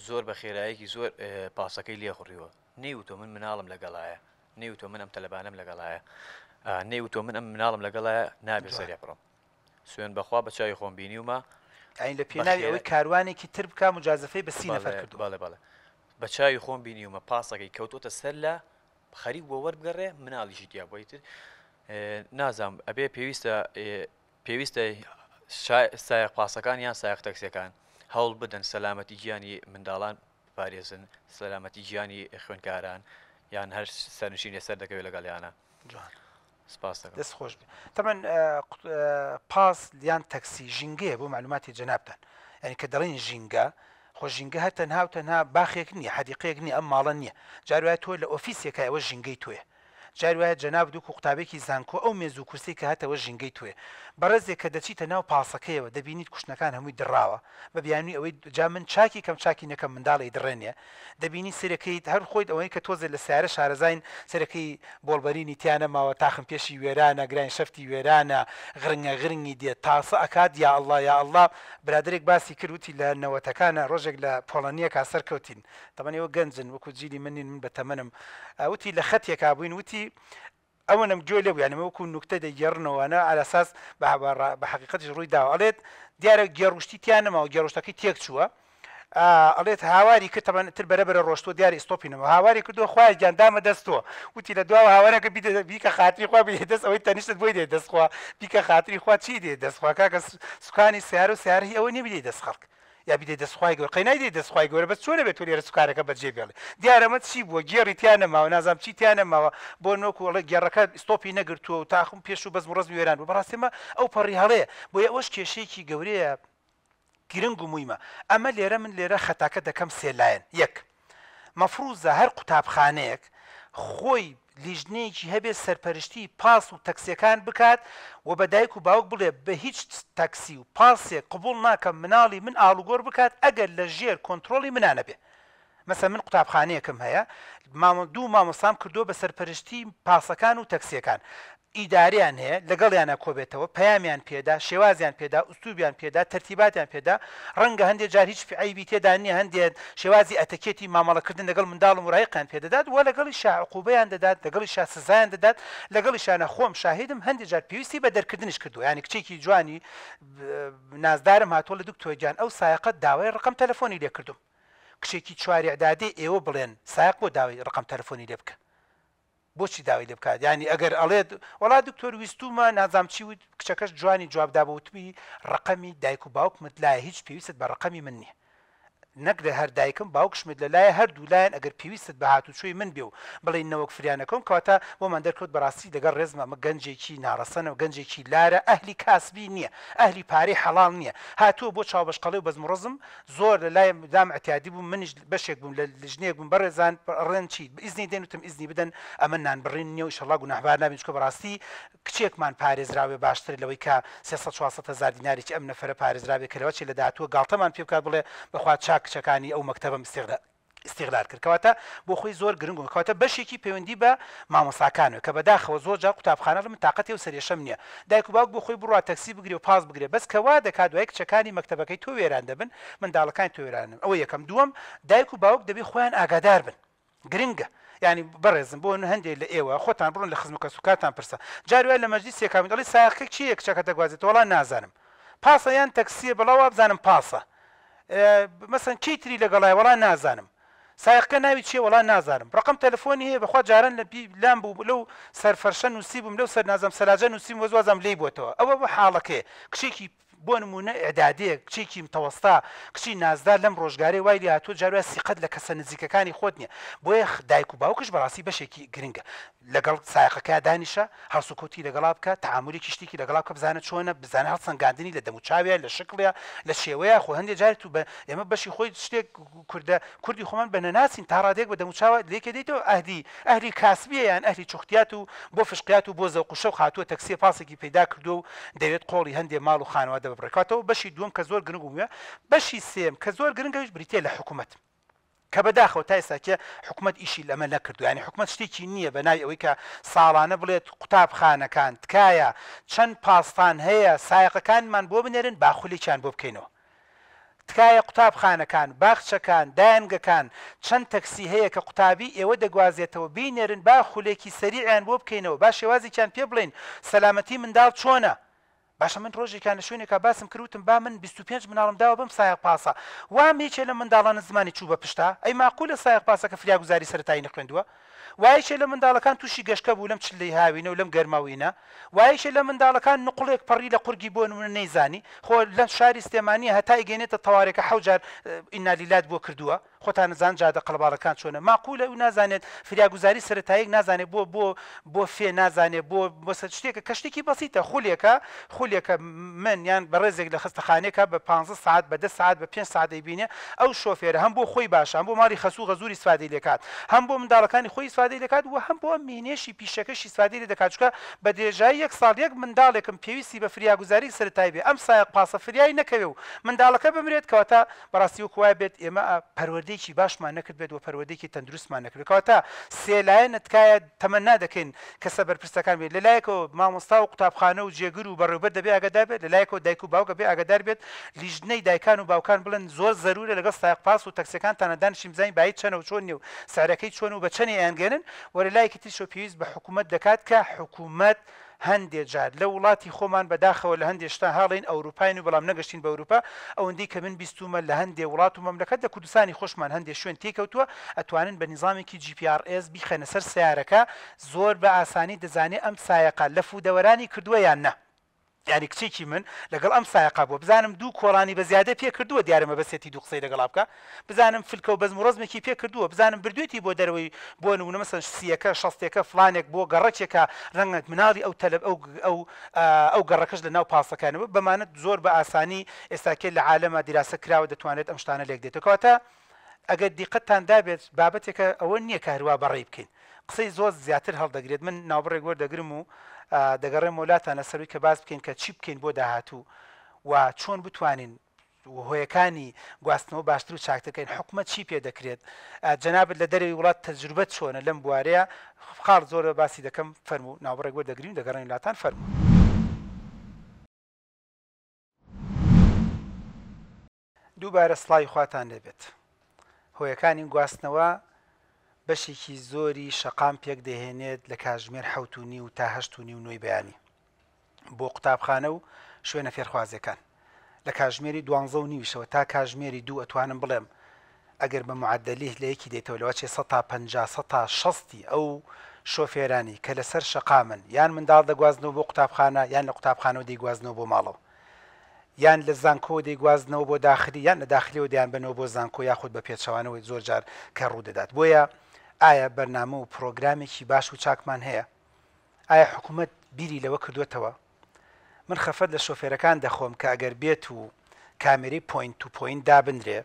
زۆر بە خێرایەکی زۆر پاسەکەی لێخوڕیوە نەیوتۆ من مناڵم لەگەڵایە نەیوتۆ من ئەم تەلەبانەم لەگەڵایە نەیوتۆ من ئەم مناڵم لەگەڵایە نابێ سەرێ بڕم سوێن بەخوا بە چاوی خۆم بینیومە. یانی لە پێناوی ئەوەی کاروانێکی تر بکا موجازەفەی بە سی نەفەر کردووە. بەڵێ بەڵێ بە چاوی خۆم بینیومە پاسەکەی کەوتۆتە سەر لە خەریک بووە وەربگەڕێ مناڵیشی تیا بووە ئیتر نازانم ئەبێ پێویستە پێویستە سایەق پاسەکان یان سایەق تەکسیەکان هەوڵ بدەن سەلامەتی گیانی منداڵان بپارێزن سەلامەتی گیانی خوێندکاران یان هەر سەرنشینێ سەر دەکەوێت لەگەڵیانە. جوان. سپاست دەکەم. دەست خۆش بێ. تەبعەن پاس یان تەکسی ژینگەیە بۆ مەعلوماتی جەنابتان. یانی کە دەڵێین ژینگە خۆ ژینگە هەر تەنها و تەنها باخێک نییە، حەدیقەیەک نییە، ئەم ماڵە نییە. جار وایە تۆ لە ئۆفیسێکای ئەوە ژینگەی تۆیە. جار وایە جەنابت وەکو قوتابێکی زانکۆ ئەو مێز و کورسیەی کە هەتە ئەوە ژینگەی تۆیە. بەڕێزێک کە دەچیتە ناو پاسەکەیەوە دەبینیت کوشنەکان هەمووی دڕاوە بە بیانووی ئەوەی جا من چاکی کەم چاکی نەکەم منداڵ ئەیدڕێنێ دەبینی سەیرەکەیت هەر خۆیت ئەوەی کە تۆزێ لە سەیارە شارەزاین سەیرەکەی بۆڵبەرینی تیا نەماوە تاخم پێشی وێرانە گراین شەفتی وێرانە غرنگە غرنگی دێت تاسە ئەکات یا اللە یا اللە برادەرێک باسی کرد وتی لە نەوەتەکانا ڕۆژێک لە پۆڵەنیەکا سەرکەوتین تەمەن ئێوە گەنجن وەکو جیلی من نین من بە تەمەنم وتی لە خەتێکا بووین وتی ئەوەنەم گوێ لێ بوو یانی وەکو نوکتە دەیگێڕنەوە ئەنە عەلەساس بە بە حەقیقەتیش ڕووی داوە ئەڵێت دیارە گێڕوشتی تیا نەماوە گێڕوشتەکەی تێک چووە ئەڵێت هاواری کرد تەبەن تر بەرە بەرە ڕۆشتووە دیارە ئیستۆپی نەماوە هاواری کردووە خوایە گیان دامە دەست تۆ وتی لە دواوە هاوارەکە بیدە بیکە خاتری خوا بیدە دەست ئەوەی تەنیشتت بۆی دێ دەست خوا بیکە خاتری خوا چی دێ دەست خوا کاکە سوکانی سیارە و سیارە هی ئەوە نییە بیدەی دەست خەڵک یا بیدەی دەست خوای گەورە قەی نایدەی دەست خوای گەورە بەس چۆن ئەبێت تۆ لێرە سوکارەکە بەجێ بێڵی دیارە ئەمە چی بووە گێڕی تیا نەماوە نازانم چی تیا نەماوە بۆ نۆکو ئەڵێ گێڕەکە ستۆپی نەگرتووە و تاخم پێش و بەزم و ڕەزمی وێران بوو بەڕاستی ئەمە ئەو پەڕی هەڵەیە بۆیە ئەوەش کێشەیەکی گەورەیە گرنگ و مویمە ئەمە لێرە من لێرە خەتاکە دەکەم سێ لایەن یەک مەفروزە هەر قوتابخانەیەک خۆی لیژنەیەکی هەبێت سەرپەرشتی پاس و تەکسیەکان بکات و بە دایک و باوک بڵێ بە هیچ تەکسی و پاسێک قبوڵ ناکەم مناڵی من ئاڵوگۆڕ بکات ئەگەر لە ژێر کۆنترۆڵی منا نەبێ مەسەلەن من قوتابخانەیەکم هەیە دوو مامۆستام کردووە بە سەرپەرشتی پاسەکان و تەکسیەکان ئیدارەیان هەیە لەگەڵیانا کۆبێتەوە پەیامیان پێدا شێوازیان پێدا ئوسلوبیان پێدا تەرتیباتیان پێدا ڕەنگە هەندێ جار هیچ عەیبی تێدا نیە هەندێ شێوازی ئەتەکێتی مامەڵەکردن لەگەڵ منداڵ و موراهیقیان پێدەدات وە لەگەڵیشا عقوبەیان دەدات لەگەڵیشا سزایان دەدات لەگەڵیشانا خۆم شاهیدم هەندێ جار پێویستی بە دەرکردنیش کردووە یانی کچێکی جوانی نازدارم هاتووە لە دکتۆر گیان ئەو سایەقە داوای ڕقم تەلەفۆنی لێ کردوم کچێکی چوار ئیعدادی ئێوە بڵێن سایەق بۆ داوای ڕقم تەلەفۆنی لێ بکە بۆچی داوای لێ بکات یانی ئەگەر ئەڵێت وەڵا دکتۆر ویستومە نازام چی وت کچەکەش جوانی جواب دابۆ وتبی ڕەقەمی دایک و باوکمت لایە هیچ پێویستت بە ڕەقەمی من نیە. نەک لە هەر دایکم باوکشمت لە لایە هەردوو لایەن ئەگەر پێویستت بە هاتوچۆی من بێ و بڵێی نەوەک فریا نەکەوم کەواتە بۆمان دەرکەوت بەڕاستی لەگەڵ ڕێزم ئەمە گەنجێکی ناڕەسەنە و گەنجێکی لارە ئەهلی کاسبی نیە ئەهلی پارەی حەڵاڵ نیە هاتووە بۆ چاوبەشقەڵی و بەزم و ڕەزم زۆر لە لای لام ئعتیادی بوو منیش بەشێک بووم لە لجنەیەک بووم بەڕێزان ڕێن چی ئیزنی دێن وتم ئیزنی بدەن ئەمە نان بڕین نیە و ئیشەڵا گوناهبار نابین چونکە بەڕاستی کچێکمان پارێزراوێ باشترە لەوەی کە 300 400 هەزار دینارێکی ئەم نەفەرە پارێزراوێ کە لەوەچێ لە داهاتووە گاڵتەمان پێ بکات بڵێ بەخوا چاک کچەکانی ئەو مەکتەبەم ئیستیغلال ئیستیغلال کرد کەواتە بۆ خۆی زۆر گرنگ و کەواتە بەشێکی پەیوەندی بە مامۆستاکانەوە کە بەداخەوە زۆر جار قوتابخانە ئەڵێ من تاقەتی ئەو سەرێشەم نییە دایک و باوک بۆ خۆی بڕوا تەکسی بگرێ و پاس بگرێ بەس کە وا دەکات دوای کچەکانی مەکتەبەکەی تۆ وێران دەبن منداڵەکانی تۆ وێران دەبن ئەوە یەکەم دووەم دایک و باوک دەبێ خۆیان ئاگادار بن گرنگە یانی بەڕێزم بۆ هەندێک لە ئێوە خۆتان بڕۆن لە خزم و کەسوکارتان پرسە جاری وایە لە مەجلیسێکا بووین دەڵێی سایەقەکە کێیە کچەکە دەگوازێتەوە وەڵا نازانم پاسە یان تەکسیە بەڵا وابزانم پاسە مەسەن کێی تری لەگەڵایە وەڵا نازانم سایەقەکە ناوی چیە وەڵا نازانم ڕقم تەلەفۆنی هەیە بەخوا جاران لە لام بوو لەو سەر فەرشە نووسی بووم لەو سەر نازم سەلاجە نووسیم وەز وازم لێی بۆتەوە ئەوە بۆ حاڵەکەیە کچێکی بۆ نموونە ئیعدادیەک، کچێکی متەوەستە، کچی نازدار لەم ڕۆژگارەی وای لێهاتووە جار وایە سیقەت لە کەسە نزیکەکانی خۆت نیە، بۆیە دایک و باوکش بەڕاستی بەشێکی گرنگە. لەگەڵ سایەقەکەیا دانیشە، هەڵسوکەوتی لەگەڵا بکە، تەعامولێکی شتێکی لەگەڵا بکە بزانە چۆنە، بزانە هەڵسەنگاندنی لە دەموچاویا، لە شکڵیا، لە شێوەیا، خۆ هەندێ جار تو بە ئێمە بەشی خۆی شتێک کوردە کوردی خۆمان بە نەناسین تا ڕادەیەک بە دەموچاوە لێکێ دێیتەوە ئەهلی ئەهلی کاسبیە یان ئەهلی چوختیات و بۆ فشقیات و بۆ زەوق و شەوق هاتووە تەکسیە پاسێکی پەیدا کردووە و دەیەوێت قۆڵی هەندێ ماڵ و خانەوادە ببڕێ کەواتەوە بەشی دووەم کە زۆر گرنگ و مویە بەشی سێیەم کە زۆر گرنگە ئەویش بریتیە لە حکومەت کە بەداخەوە تا ئێستا کێ حکومەت ئیشی لەمە نەکردووە یانی حکومەت شتێکی نییە بە ناوی ئەوەی کە ساڵانە بڵێت قوتابخانەکان تکایە چەند پاستان هەیە سایەقەکانمان بۆ بنێرن با خولێکیان بۆ بکەینەوە تکایە قوتابخانەکان، باخچەکان، دایەنگەکان چەند تەکسی هەیە کە قوتابی ئێوە دەگوازێتەوە بینێرن با خولێکی سەریعیان بۆ بکەینەوە با شێوازێکیان پێ بڵێین سەلامەتی منداڵ چۆنە باشە من ڕۆژێکیان لە شوێنێکا باسم کرد وتم با من 25 مناڵم داوە بەم سایەق پاسە وام یەکێ لە منداڵانە زمانی چوو بە پشتا ئەی ماقولە سایەق پاسەکە فریاگوزاری سەرەتایی نەخوێندووە وا یەکێ لە منداڵەکان تووشی گەشکە بوو لەم چلەی هاوینە و لەم گەرماوینە وا یەکێ لە منداڵەکان نوقڵێک پەڕی لە قورگی بۆ نموونە نەیزانی خۆ لە شاری سلێمانییە هەتا ئەیگەینێتە تەوارێکە حەو جار ئینا لیلات بۆ کردووە خۆتان ئەزانن جادە قەڵەباڵەکان چۆنە ماقولە ئەو نازانێت فریاگوزاری سەرەتاییەک نازانێت بۆ بۆ بۆ فێ نازانێت بۆ بۆ سەر شتێکە کە شتێکی بەسیتە خولێکە خولێکە من یان بەڕێزێک لە خەستەخانەیەکە بە پانزە سەعات بە دە سەعات بە پێنج سەعات دەیبینێ ئەو شۆفێرە هەم بۆ خۆی باشە هەم بۆ ماڵی خەسوو غەزوور ئیسفادەی لێکات هەم بۆ منداڵەکانی خۆی ئیسفادەی لێکات و هەم بۆ ئەم میهنەیەشی پیشەکەشی ئیسفادەی لێ دەکات چونکە بە درێژایی یەک ساڵ یەک منداڵێکم پێویستی بە فریاگوزاری سەرەتایی بێ ئەم سایەق پاسە فریای نەکەوێ و منداڵەکە بمرێت کەواتە بەڕاستی وەکو وایە بێت ئێمە پەروەردەیەکی باشمان نەکردبێت و پەروەردەیەکی تەندروستمان نەکردبێت کەواتە سێ لایەنە تکایە تەمەنا دەکەین کەسە بەرپرسەکان بێت لە لایەکەوە مامۆستا و قوتابخانە و جێگر و بەڕێوبەر دەبێ ئاگادار بێت لە لایەکەوە دایک و باوک ئەبێ ئاگادار بێت لیژنەی دایکان و باوکان بڵێن زۆر زەرورە لەگەڵ سایەق پاس و تەکسیەکانتانە دانیشین بزانین بایی چەنە و چۆن نیە و سعرەکەی چۆنە و بە چەنێ ئەیانگەیەنن و لە لایەکی تریشەوە پێویست بە حکومەت دەکات کە حکومەت هەندێ جار لە وڵاتی خۆمان بەداخەوە لە هەندێ شتا هاڵین ئەوروپاین و بەڵام نەگەشتین بە ئەوروپا ئەوەندەی کە من بیستومە لە هەندێ وڵات و مەملەکەت لە کوردستانی خۆشمان هەندێ شوێن تێکەوتوە ئەتوانن بە نیزامێکی GPRS بیخەنە سەر سەیارەکە زۆر بە ئاسانی دەزانێ ئەم سایەقە لەف و دەوەرانی کردوە یان نا. یانی کچێکی من لەگەڵ ئەم سایەقە بووە بزانم دوو کۆڵانی بە زیادە پێ کردووە دیارە مەبەستێتی دوو قسەی لەگەڵا بکا بزانم فلکە و بەزم و ڕەزمێکی پێ کردووە بزانم بردوێتی بۆ دەرەوەی بۆ نموونە مەسەن سیەکە شەستێکە فڵانێک بۆ گەڕەکێکە ڕەنگە مناڵی ئەو تەلەب ئەو ئەو ئەو گەڕەکەش لە ناو پاسەکانەوە بەمانە زۆر بە ئاسانی ئێستاکێ لە عالەما دیراسە کراوە دەتوانرێت ئەم شتانە لێک دێتەوە کەواتە ئەگەر دیقەتتان دابێت بابەتێکە ئەوە نییە کە هەروا بەڕێی بکەین قسەی زۆر زیاتر هەڵدەگرێت من ناوبڕێک وەردەگرم و دەگەڕێمەوە لاتان لەسەروی کە باس بکەین کە چی بکەین بۆ داهاتوو و چۆن بتوانین هۆیەکانی گواستنەوە باشتر و چاکتر کەین حکومەت چی پێ دەکرێت جەنابت لە دەرەوەی وڵات تەجروبەت چۆنە لەم بوارەیە خاڵ زۆر باسی دەکەم فەرموو ناوبڕێک وەردەگرین و دەگەڕێین لاتان فەرموو. دووبارە سڵاوی خواتان لێبێت. هۆیەکانی گواستنەوە بەشێکی زۆری شەقام پێک دەهێنێت لە کاژمێر حەوت و نیو تا هەشت و نیو نۆی بەیانی بۆ قوتابخانە و شوێنە فێرخوازیەکان لە کاژمێری دوانزە و نیویشەوە تا کاژمێری دوو ئەتوانم بڵێم ئەگەر بە معەدەلی لە یەکی دێتەوە لەوە چێ سە تا پەنجا سە تا شەستی ئەو شۆفێرانی کە لەسەر شەقامن یان منداڵ دەگوازنەوە بۆ قوتابخانە یان لە قوتابخانەوە دەیگوازنەوە بۆ ماڵەوە. یان لە زانکۆوە دەیگوازنەوە بۆ داخلی یان لە داخلیەوە دەیانبەنەوە بۆ زانکۆ یاخود بە پێچەوانەوەی زۆر جار کە ڕوودەدات بۆیە ئایا بەرنامە و پڕۆگرامێکی باش و چاکمان هەیە؟ ئایا حکومەت بیری لەوە کردووەتەوە؟ من خەفەت لە شۆفێرەکان دەخۆم کە ئەگەر بێت و کامێرەی point to point دابنرێ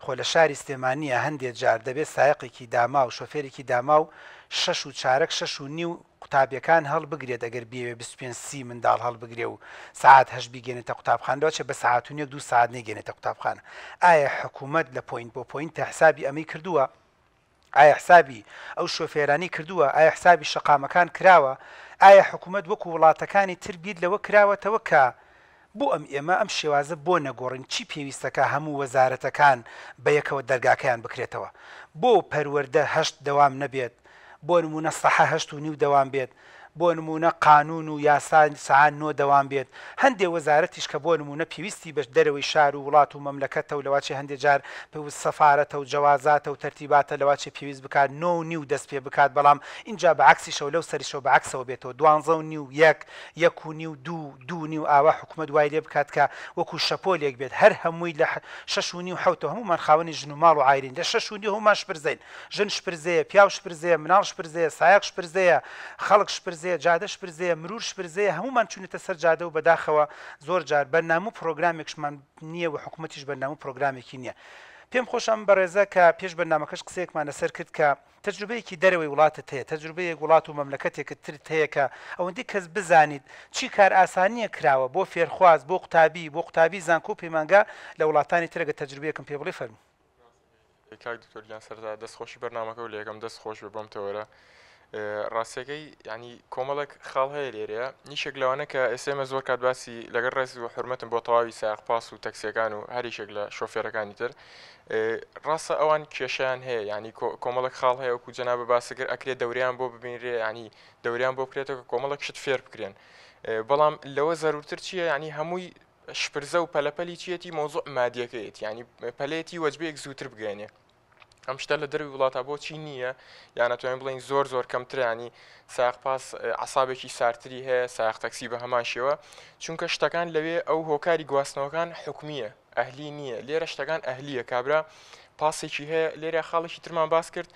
خۆ لە شاری سلێمانییە هەندێ جار دەبێ سایەقێکی داماو شۆفێرێکی داماو شەش و چارەک شەش و نیو قوتابیەکان هەڵبگرێت ئەگەر بیەوێ 25 سی منداڵ هەڵبگرێ و سەعات هەشت بیگەێنێتە قوتابخانە لەوەچێ بە سەعات و نیوێک دوو سەعات نەیگەێنێتە قوتابخانە ئایا حکوومەت لە point بۆ point حسابی ئەمەی کردووە؟ ئایا حسابی ئەو شۆفێرانەی کردووە؟ ئایا حسابی شەقامەکان کراوە؟ ئایا حکومەت وەکو وڵاتەکانی تر بیر لەوە کراوەتەوە کە بۆ ئەم ئێمە ئەم شێوازە بۆ نەگۆڕین چی پێویستەکا هەموو وەزارەتەکان بەیەکەوە دەرگاکەیان بکرێتەوە بۆ پەروەردە هەشت دەوام نەبێت بۆ نموونە سەحە هەشت و نیو دەوام بێت بۆ نموونە قانوون و یاسا سەعات نۆ دەوام بێت، هەندێ وەزارەتیش کە بۆ نموونە پێویستی بە دەرەوەی شار و وڵات و مەملەکەتە و لەواچێ هەندێ جار پێوست سەفارەتە و جەوازاتە و تەرتیباتە لەواچێ پێویست بکات نۆ و نیو دەست پێ بکات بەڵام ئینجا بە عەکسیشەوە لەو سەریشەوە بە عەکسەوە بێتەوە دوانزە و نیو یەک، یەک و نیو دوو، دوو و نیو ئاوا حکومەت وای لێ بکات کە وەکوو شەپۆلێک بێت هەر هەمووی لە شەش و نیو حەوتەوە هەموومان خاوەنی ژن و ماڵ و عایلەین لە شەش و نیو هەموومان شپرزەین ژن شپرزەیە، پیاو شپرزەیە، مناڵ شپرزەیە، سایەق شپرزەیە، خەڵک شپرزەیە، جادە شپرزەیە، مرور شپرزەیە، هەموومان چوونەتە سەر جادە و بەداخەوە زۆر جار بەرنامە و پڕۆگرامێکشمان نییە و حکوومەتیش بەرنامە و پڕۆگرامێکی نییە. پێم خۆشە ئەم بەڕێزە کە پێش بەرنامەکەش قسەیەکمان لەسەر کرد کە تەجروبەیەکی دەرەوەی وڵاتت هەیە، تەجروبەیەک وڵات و مەملەکەتێکت ترت هەیە کە ئەوەندەی کەس بزانیت چی کارئاسانییەک کراوە بۆ فێرخواز، بۆ قوتابی، بۆ قوتابی زانکۆ و پەیمانگا لە وڵاتانی تر ئەگەر تەجروبەیەکم پێ بڵێی فەرموو. کاک دکتۆر گیان سەرەتا دەست خۆشی بەرنامەکە و لەیەکەم دەست خۆش بێ بەم تەوەرە ڕاستیەکەی ینی کۆمەڵێک خاڵ هەیە لێرەیە نیشێک لەوانە کە ئێسێمە زۆر کات باسی لەگەڵ ڕێز و حرمەتم بۆ تەواوی سایق پاس و تەکسیەکان و هەریشێک لە شۆفێرەکانی تر ڕاستە ئەوان کێشیان هەیە ینی کۆمەڵک خاڵ هەیە وەکو جەنابە باسگر ئەکرێ دەوریان بۆ ببینرێ ینی دەوریان بۆ بکرێتەوە کە کۆمەڵک شت فێر بکرێن بەڵام لەوە زەرورتر چییە ینی هەمووی شپرزە و پەلەپەلی چیەتی مەوزوع مادیەکەیەتی یانی پەلێتی وەجبەیەک زووتر بگەێنێ ئەم شتە لە دەروی وڵاتە بۆچی نییە یان ئەتوانین بڵین زۆر زۆر کەمترانی ساق پاس عسابێکی سارتری هەیە ساق تەکسی بە هەمان شێوە چونکە شتەکان لەوێ ئەو هۆکاری گواستنەوەکان حکومیە ئەهلی نییە لێرە شتەکان ئەهلیە کابرا پاسێکی هەیە لێرە خاڵێکی ترمان باس کرد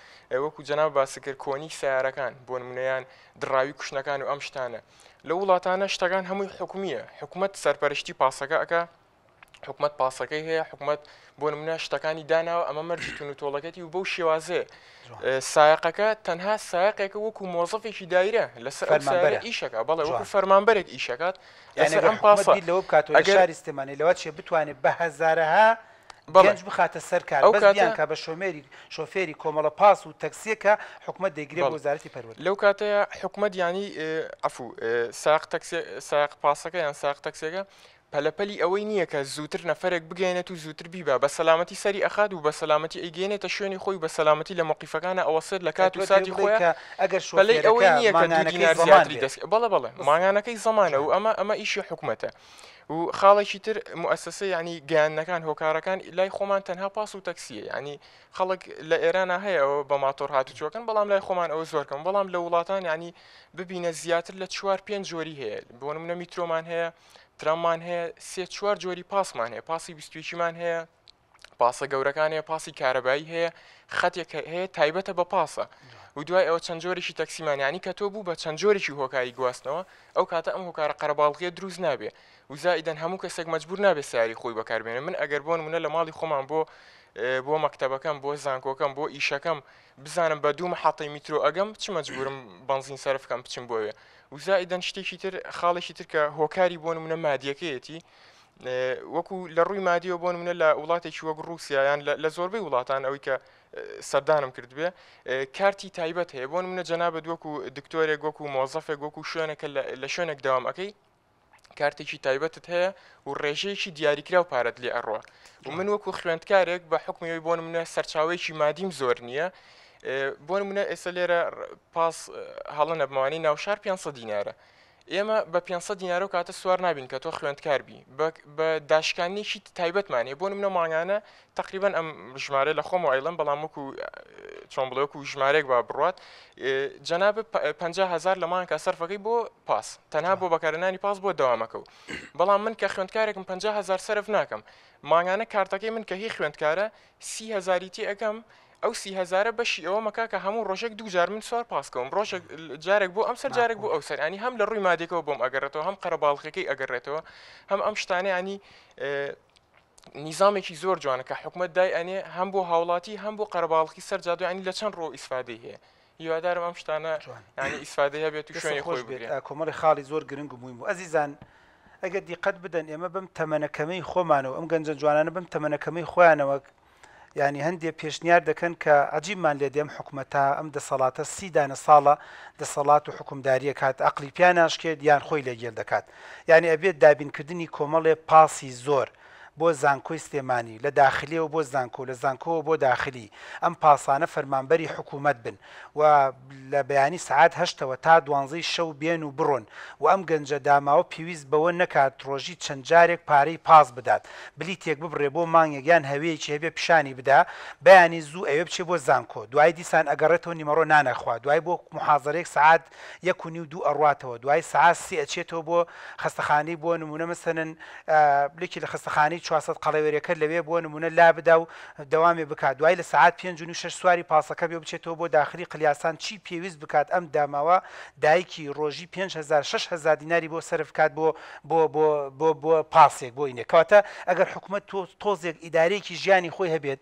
وەکو جەناب باس کرد کۆنی سیارەکان بۆ نمونەیان دڕاوی کوشنەکان و ئەم شتانە لەو وڵاتانە شتەکان هەمووی حکومیە حکومەت سەرپەرشتی پاسەکە ئەکا حکومەت پاسەکەی هەیە حکومەت بۆ نمونە شتەکانی داناوە ئەمە مەرجی تون و تۆڵەکەتی و بەو شێوازەیە سایەقەکە تەنها سایەقێکە وەکو مۆزەفێکی دایرە لەسەر فەرمانبەرە ئیشەکە بەڵێ وەکو فەرمانبەرێک ئیشەکات لەسەر ئەم پاسە لەوە بکاتەوە ئەگەر شاری سلێمانی لەوە چێ بتوانێت بە هەزارەها گەنج بخاتە سەر کار بەس بیانکا بە شۆمێری شۆفێری کۆمەڵە پاس و تەکسیەکە حکومەت دەیگرێ بۆ وەزارەتی پەروەردە. لەو کاتەیە حکومەت یانی عەفو سایەق تەکسێ سایەق پاسەکە یان سایەق تەکسێکە پەلەپەلی ئەوەی نییە کە زووتر نەفەرێک بگەیەنێت و زووتر بیبا بە سەلامەتی سەری ئەخات و بە سەلامەتی ئەیگەیەنێتە شوێنی خۆی و بە سەلامەتی لە مەوقیفەکانا ئەوەسێت لە کات و ساتی خۆیا کە ئەگەر پەلەی ئەوەی شۆفێرەکە نییە کە دوو مانگانەکەی دینار زەمان زیاتری بێت دەست بەڵێ بەڵێ مانگانەکەی زەمانە و ئەمە ئەمە ئیشی حکومەتە. و خاڵێکی تر موئەسەسە یانی گەیاندنەکان هۆکارەکان لای خۆمان تەنها پاس و تەکسیە یانی خەڵک لە ئێرانە هەیە ئەوە بە ماتۆر هاتوچۆکەن بەڵام لای خۆمان ئەوە زۆر کەم بەڵام لە وڵاتان یانی ببینە زیاتر لە چوار پێنج جۆری هەیە بۆ نمونە میترۆمان هەیە تراممان هەیە سێ چوار جۆری پاسمان هەیە پاسی بیستویەکیمان هەیە پاسە گەورەکان هەیە پاسی کارەبایی هەیە خەتێک هەیە تایبەتە بە پاسە و دوای ئەوە چەند جۆرێکی تەکسیمان ینی کە تۆ بوو بە چەند جۆرێکی هۆکاری گواستنەوە ئەو کاتە ئەم هۆکارە قەرەباڵغیە دروست نابێ و زائیدەن هەموو کەسێک مەجبور نابێ سیاری خۆی بەکاربێنێ من ئەگەر بۆ نمونە لە ماڵی خۆمان بۆ بۆ مەکتەبەکەم بۆ زانکۆکەم بۆ ئیشەکەم بزانم بە دوو محەتەی میترۆ ئەگەم چ مەجبورم بەنزین سەرف کەم بچم بۆوێ و زائیدەن شتێکی تر خاڵێکی تر کە هۆکاری بۆ نمونە مادیەکەیەتی وەکو لە ڕووی مادیەوە بۆ نمونە لە وڵاتێکی وەک ڕووسیا یان لە زۆربەی وڵاتان ئەوەی کە سەردانم کردبێ کارتی تایبەت هەیە بۆ نمونە جەنابەت وەکو دکتۆرێک وەکو مۆزەفێک وەکو شوێنەکە لە شوێنێک داوام ئەەکەی کارتێکی تایبەتت هەیە و ڕێژەیەکی دیاریکراو پارەت لێ ئەڕوا و من وەکو خوێندکارێک بە حکمیەوەی بۆ منە سەرچاوەیەکی مادیم زۆر نییە بۆ منە ئێستا لێرە پاس هەڵە نەبمەوانی ناوشار 500 دینارە. ئێمە بە 500 دینار و کاتە سوار نابین کە تۆ خوێندکار بی بە داشکاندنێکی تایبەتمان هەیە بۆ نمونە مانگانە تقریبا ئەم ژمارە لە خۆمەوە ئەیڵێم بەڵام وەکو چۆن بڵێ وەکو ژمارەیەک با بڕوات جەناب 500هزار لە مانگا سەرفەکەی بۆ پاس تەنها بۆ بەکارهێنانی پاس بۆ دەوامەکە و بەڵام من کە خوێندکارێکم 500هزار سەرف ناکەم مانگانە کارتەکەی من کە هی خوێندکارە سی هەزاری تێ ئەکەم ئەو سی هەزارە بەشی ئەوە مەکا کە هەموو ڕۆژێک دوو جار من سوار پاس کەوم ڕۆژێک جارێک بۆ ئەم سەر جارێک بۆ ئەو سەر ینی هەم لە ڕووی مادێکەوە بۆم ئەگەڕێتەوە هەم قەرەباڵخەکەی ئەگەڕێتەوە هەم ئەم شتانە ینی نیزامێکی زۆر جوانە کە حکومت دای ئەنێ هەم بۆ هاوڵاتی هەم بۆ قەرەباڵخی سەر جادو ینی لە چەند ڕۆ ئیسفادەی هەیە هیوادارم ئەم شتانە ینی ئیسفادەی هەبێت و شوێنی خۆی بگرێت. کۆمەڵی خاڵی زۆر گرنگ و مویم بوو ئەزیزان ئەگەر دیقەت بدەن ئێمە بەم تەمەنە کەمەی خۆمانەوە ئەم گەنجە جوانانە بەم تەمەنە کەمەی خۆیانەوە یانی هەندێ پێشنیار دەکەن کە عەجیبمان لێ دێ ئەم حکومەتە ئەم دەسەڵاتە سی دانە ساڵە دەسەڵات و حوکمداری ئەکات عەقڵی پیا ناشکێت یان خۆی لێ گێل دەکات یانی ئەبێت دابینکردنی کۆمەڵێ پاسی زۆر بۆ زانکۆی سلێمانی لە داخلیەوە بۆ زانکۆ لە زانکۆوە بۆ داخلی ئەم پاسانە فەرمانبەری حکومەت بن و لە بەیانی سەعات هەشتەوە تا دوانزەی شەو بێن و بڕۆن و ئەم گەنجە داماوە پێویست بەوە نەکات ڕۆژی چەند جارێک پارەی پاس بدات بلیتێک ببڕێ بۆ مانگێک یان هەوێیەکی هەبێ پیشانی بدا بەیانی زوو ئەوێ بچێ بۆ زانکۆ دوایی دیسان ئەگەڕێتەوە نیمەڕۆ نان ئەخوا دوایی بۆ موحازەرەیەک سەعات یەک و نیو دوو ئەڕواتەوە دوایی سەعات سێ ئەچێتەوە بۆ خەستەخانەی بۆ نموونە مەسەلەن لکی لە خەستەخانەی 400 قەڵەوێرەکە لەوێ بۆ نموونە لابدا و دەوامێ بکات دوایی لە سەعات پێنج و نیو شەش سواری پاسەکە بێ و بچێتەوە بۆ داخلی قلیاسان چی پێویست بکات ئەم داماوە دایکی ڕۆژی 5000 6000 دیناری بۆ سەرف بکات بۆ بۆ بۆ بۆ بۆ پاسێک بۆ ئینێ کەواتە ئەگەر حکومەت تۆ تۆزێک ئیدارەیەکی ژیانی خۆی هەبێت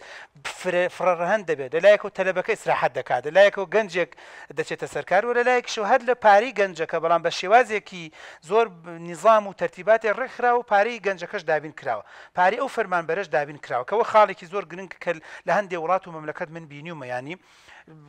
فرە فرە ڕەهەند دەبێت لە لایەکەوە تەلەبەکە ئیسراحەت دەکات لە لایەکەوە گەنجێک دەچێتە سەر کار و لە لایەکیشەوە هەر لە پارەی گەنجەکە بەڵام بە شێوازێکی زۆر نیزام و تەرتیباتێک ڕێکخراوە و پارەی گەنجەکەش دابین کراوە پارەی ئەو فەرمانبەرەش دابین کراوە کەوە خاڵێکی زۆر گرنگ کە لە هەندێ وڵات و مەملەکەت من بینیومە یانی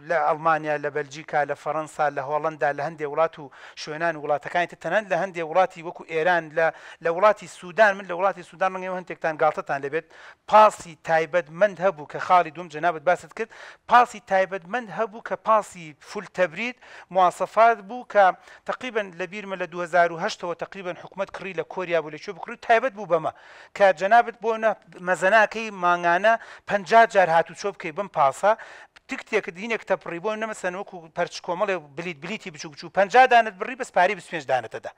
لە ئەڵمانیا لە بەلجیکا لە فەڕەنسا لە هۆڵەندا لە هەندێ وڵات و شوێنان و وڵاتەکانی تر تەنانەت لە هەندێ وڵاتی وەکو ئێران لە لە وڵاتی سودان من لە وڵاتی سودان ڕەنگە ئێوە هەندێکتان گاڵتەتان لێ بێت پاسی تایبەتمەند هەبوو کە خاڵی دووەم جەنابت باست کرد پاسی تایبەتمەند هەبوو کە پاسی فول تەبرید مواسەفات بوو کە تەقریبەن لە بیرمە لە 2008 ەوە تەقریبەن حکومەت کڕی لە کۆریا بوو لە کوێ بکڕی و تایبەت بوو بەمە کە جەنابت بۆ نە مەزەناکەی مانگانە 50 جار هاتوچۆ بکەی بەم پاسە تکتێکت هینێک تەپڕی بۆ نەمەسەن وەکو پەرچ کۆمەڵێ بلیت بلیتی بچوک بچوک 50 دانت بڕی بەس پارەی 25 دانەتەدا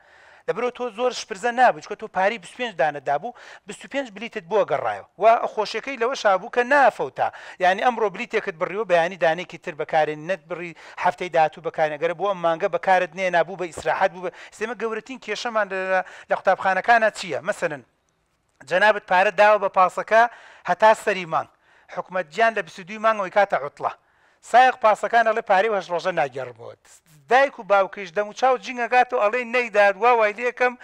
لەبەرئەوە تۆ زۆر شپرزە نابووی چونکە تۆ پارەی 25 دانەت دابوو 25 بلیتت بۆ گەڕایەوە و خۆشیەکەی لەوەشا بوو کە نافەوتا یانی ئەمڕۆ بلیتێکت بڕیوە بەیانی دانەیەکی تر بەکارێ نەت بڕی هەفتەی داهاتوو بەکارێ گەرە بۆ ئەم مانگە بەکارت نێنا بوو بە ئیسراحەت بوو بە ئێستا ئێمە گەورەترین کێشەمان لە لە قوتابخانەکانا چییە مەسەلەن جەنابت پارەت داوە بە پاسەکە هەتا سەری مانگ حکومەت گیان لە 22 مانگەوەی کاتە عوتڵە سایەق پاسەکان ئەڵێ پارەی هەشت ڕۆژە ناگێڕمەوە دایک و باوکیش دەم و چاو جینگ ئەکاتەوە ئەڵێ نەیدات وا وای لێکەم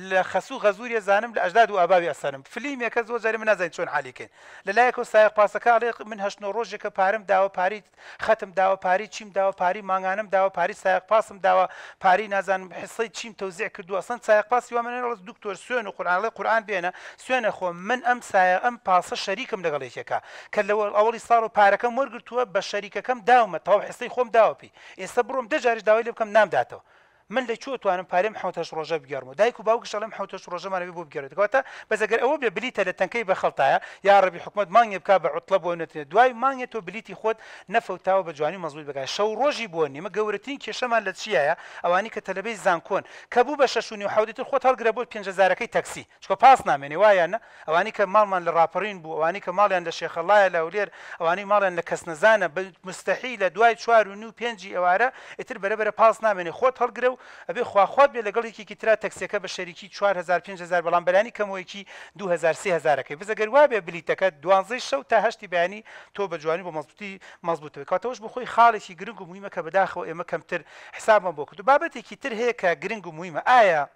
لە خەسوو غەزووریە زانم لە ئەژداد و ئاباوی ئەسەنم فلیمێکە زۆر جارێ من نازانین چۆن حالی کەین لە لایەکەوە سایەق پاسەکە ئەڵێ من هەشت نۆ ڕۆژێکە پارەم داوە پارەی خەتم داوە پارەی چیم داوە پارەی مانگانەم داوە پارەی سایەق پاسم داوە پارەی نازانم حسەی چیم تەوزیع کردووە ئەسڵەن سایەق پاسی وا من ئەڵێ دکتۆر سوێن و قورئان ئەڵێ قورئان بێنە سوێنە خۆ من ئەم سایە ئەم پاسە شەریکم لەگەڵ یەکێکا کە لە ئەوەڵی ساڵەوە پارەکەم وەرگرتووە بە شەریکەکەم داومە تەواو حسەی خۆم داوە پێی ئێستا بڕۆم دە جاریش داوای لێ بکەم نامداتەوە من لە کوێ توانم پارەی ئەم حەوت هەشت ڕۆژە بگێڕمەوە؟ دایک و باوکیش ئەڵێم حەوت هەشت ڕۆژەمان ئەبێ بۆ بگێڕێتەوە. کەواتە بەس ئەگەر ئەوە بێ بلیتە لە تەنکەی بەخەڵتایە، یاڕەبی حکومەت مانگێ بکا بە عوتڵە بۆ نەترێ دوای مانگێ تۆ بلیتی خۆت نەفەوتاوە بە جوانی و مەزبوت بەکار شەو ڕۆژی بۆ نیە. ئێمە گەورەترین کێشەمان لە چیایە؟ ئەوانەی کە تەلەبەی زانکۆن کە بوو بە شەش و نیو حەوت ئیتر خۆت هەڵگرە بۆ پێنج هەزارەکەی تەکسی چونکە پاس نامێنێ وایە یان نا؟ ئەوانەی کە ماڵمان لە ڕاپەڕین بوو، ئەوانەی کە ماڵیان لە شێخەڵڵایە لە هەولێر، ئەوانەی ماڵیان لە کەسنەزانە، بە موستەحیلە دوای چوار و نیو پێنجی ئێوارە ئیتر بەرە بەرە پاس نامێنێ، خۆت هەڵگرە و ئەبێ خواخوات بێ لەگەڵ یەکێکی ترا تەکسیەکە بە شەریکی 4000 5000 بەڵام بەلانی کەمەوە یەکی 2000 3000 ئەکەی بەس ئەگەر وابێ بلیتەکە دوانزەی شەو تا هەشتی بەیانی تۆ بە جوانی بە مەزبوتی مەزبوت دەبێت کەواتە ئەوەش بۆ خۆی خاڵێکی گرنگ و موهیمە کە بەداخەوە ئێمە کەمتر حسابمان بۆ کردووە بابەتێکی تر هەیە کە گرنگ و موهیمە ئایا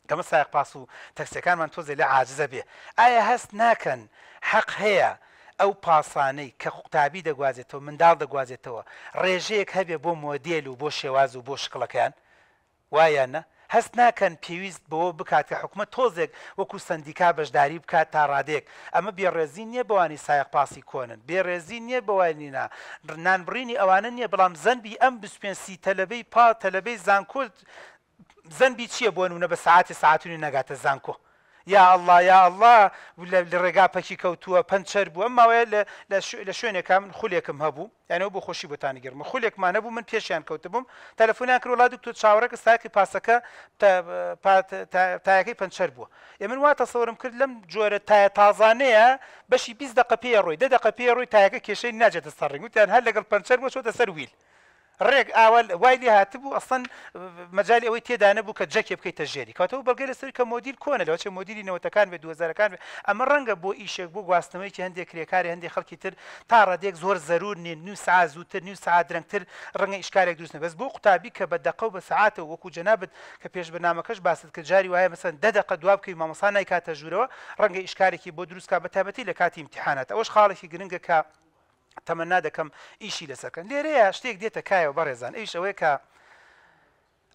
دەمە سایەق پاس و تەکسیەکانمان تۆزێ لێ عاجزە بێ ئایا هەست ناکەن حەق هەیە ئەو پاسانەی کە قوتابی دەگوازێتەوە منداڵ دەگوازێتەوە ڕێژەیەک هەبێ بۆ مۆدێل و بۆ شێواز و بۆ شکڵەکەیان وایە یان نا هەست ناکەن پێویست بەوە بکات کە حکومەت تۆزێک وەکو سەندیکا بەشداری بکات تا ڕادەیەک ئەمە بێڕێزی نیە بەوانی سایەق پاسی کۆنن بێڕێزی نیە بەوانی نا نانبڕینی ئەوانە نیە بەڵام زەنبی ئەم 25 سی تەلەبەی پا تەلەبەی زانکۆ زەنبی چییە بۆ نمونە بە سەعاتێ سەعات و نیو نەگاتە زانکۆ یا اللە یا اللە لە لە ڕێگا پەکی کەوتووە پەنچەر بوو ئەم ماوەیە لە لە لە شوێنێکا من خولێکم هەبوو یانی ئەوە بۆ خۆشی بۆتان گێڕمە خولێکمان هەبوو من پێشیان کەوتبووم تەلەفۆنیان کرد وەڵا دکتۆر چاوەڕێکە سایەقی پاسەکە تا پا تا تایەکەی پەنچەر بووە ئێ من وا تەسەوەرم کرد لەم جۆرە تایە تازانەیە بەشی 20 دەقە پێ ڕۆی دە دەقە پێ ڕۆی تایەکە کێشەی ناچێتە سەر ڕینگ وتیان هەر لەگەڵ پەنچەر بووە چۆتە سەر ویل ڕێک ئاوا وای لێ هاتبوو ئەسڵەن مەجالی ئەوەی تێدا نەبوو کە جەکێ بکەیتە ژێری کەواتە ئەو بەڵگەی لەسەر کە مۆدیل کۆنە لەوەچێ مۆدیلی نەوەتەکان بێ دووهەزارەکان بێ ئەمە ڕەنگە بۆ ئیشێک بۆ گواستنەوەیەکی هەندێک کرێکاری هەندێک خەڵکی تر تا ڕادەیەک زۆر زەرور نین نیو سەعات زووتر نیو سەعات درەنگتر ڕەنگە ئیشکالێک دروست نەبێ بەس بۆ قوتابی کە بە دەقە و بە سەعاتەوە وەکو جەنابت کە پێش بەرنامەکەش باست کرد جاری وایە مەسەلەن دە دەقە دوا بکەوی مامۆستا نایکاتە ژوورەوە ڕەنگە ئیشکالێکی بۆ دروست کا بە تایبەتی لە کاتی ئیمتیحانات ئەوەش خاڵێکی گرنگە کە تەمەنا دەکەم ئیشی لەسەر کەن. لێرەیە شتێک دێتە کایەوە بەڕێزان ئەویش ئەوەیە کە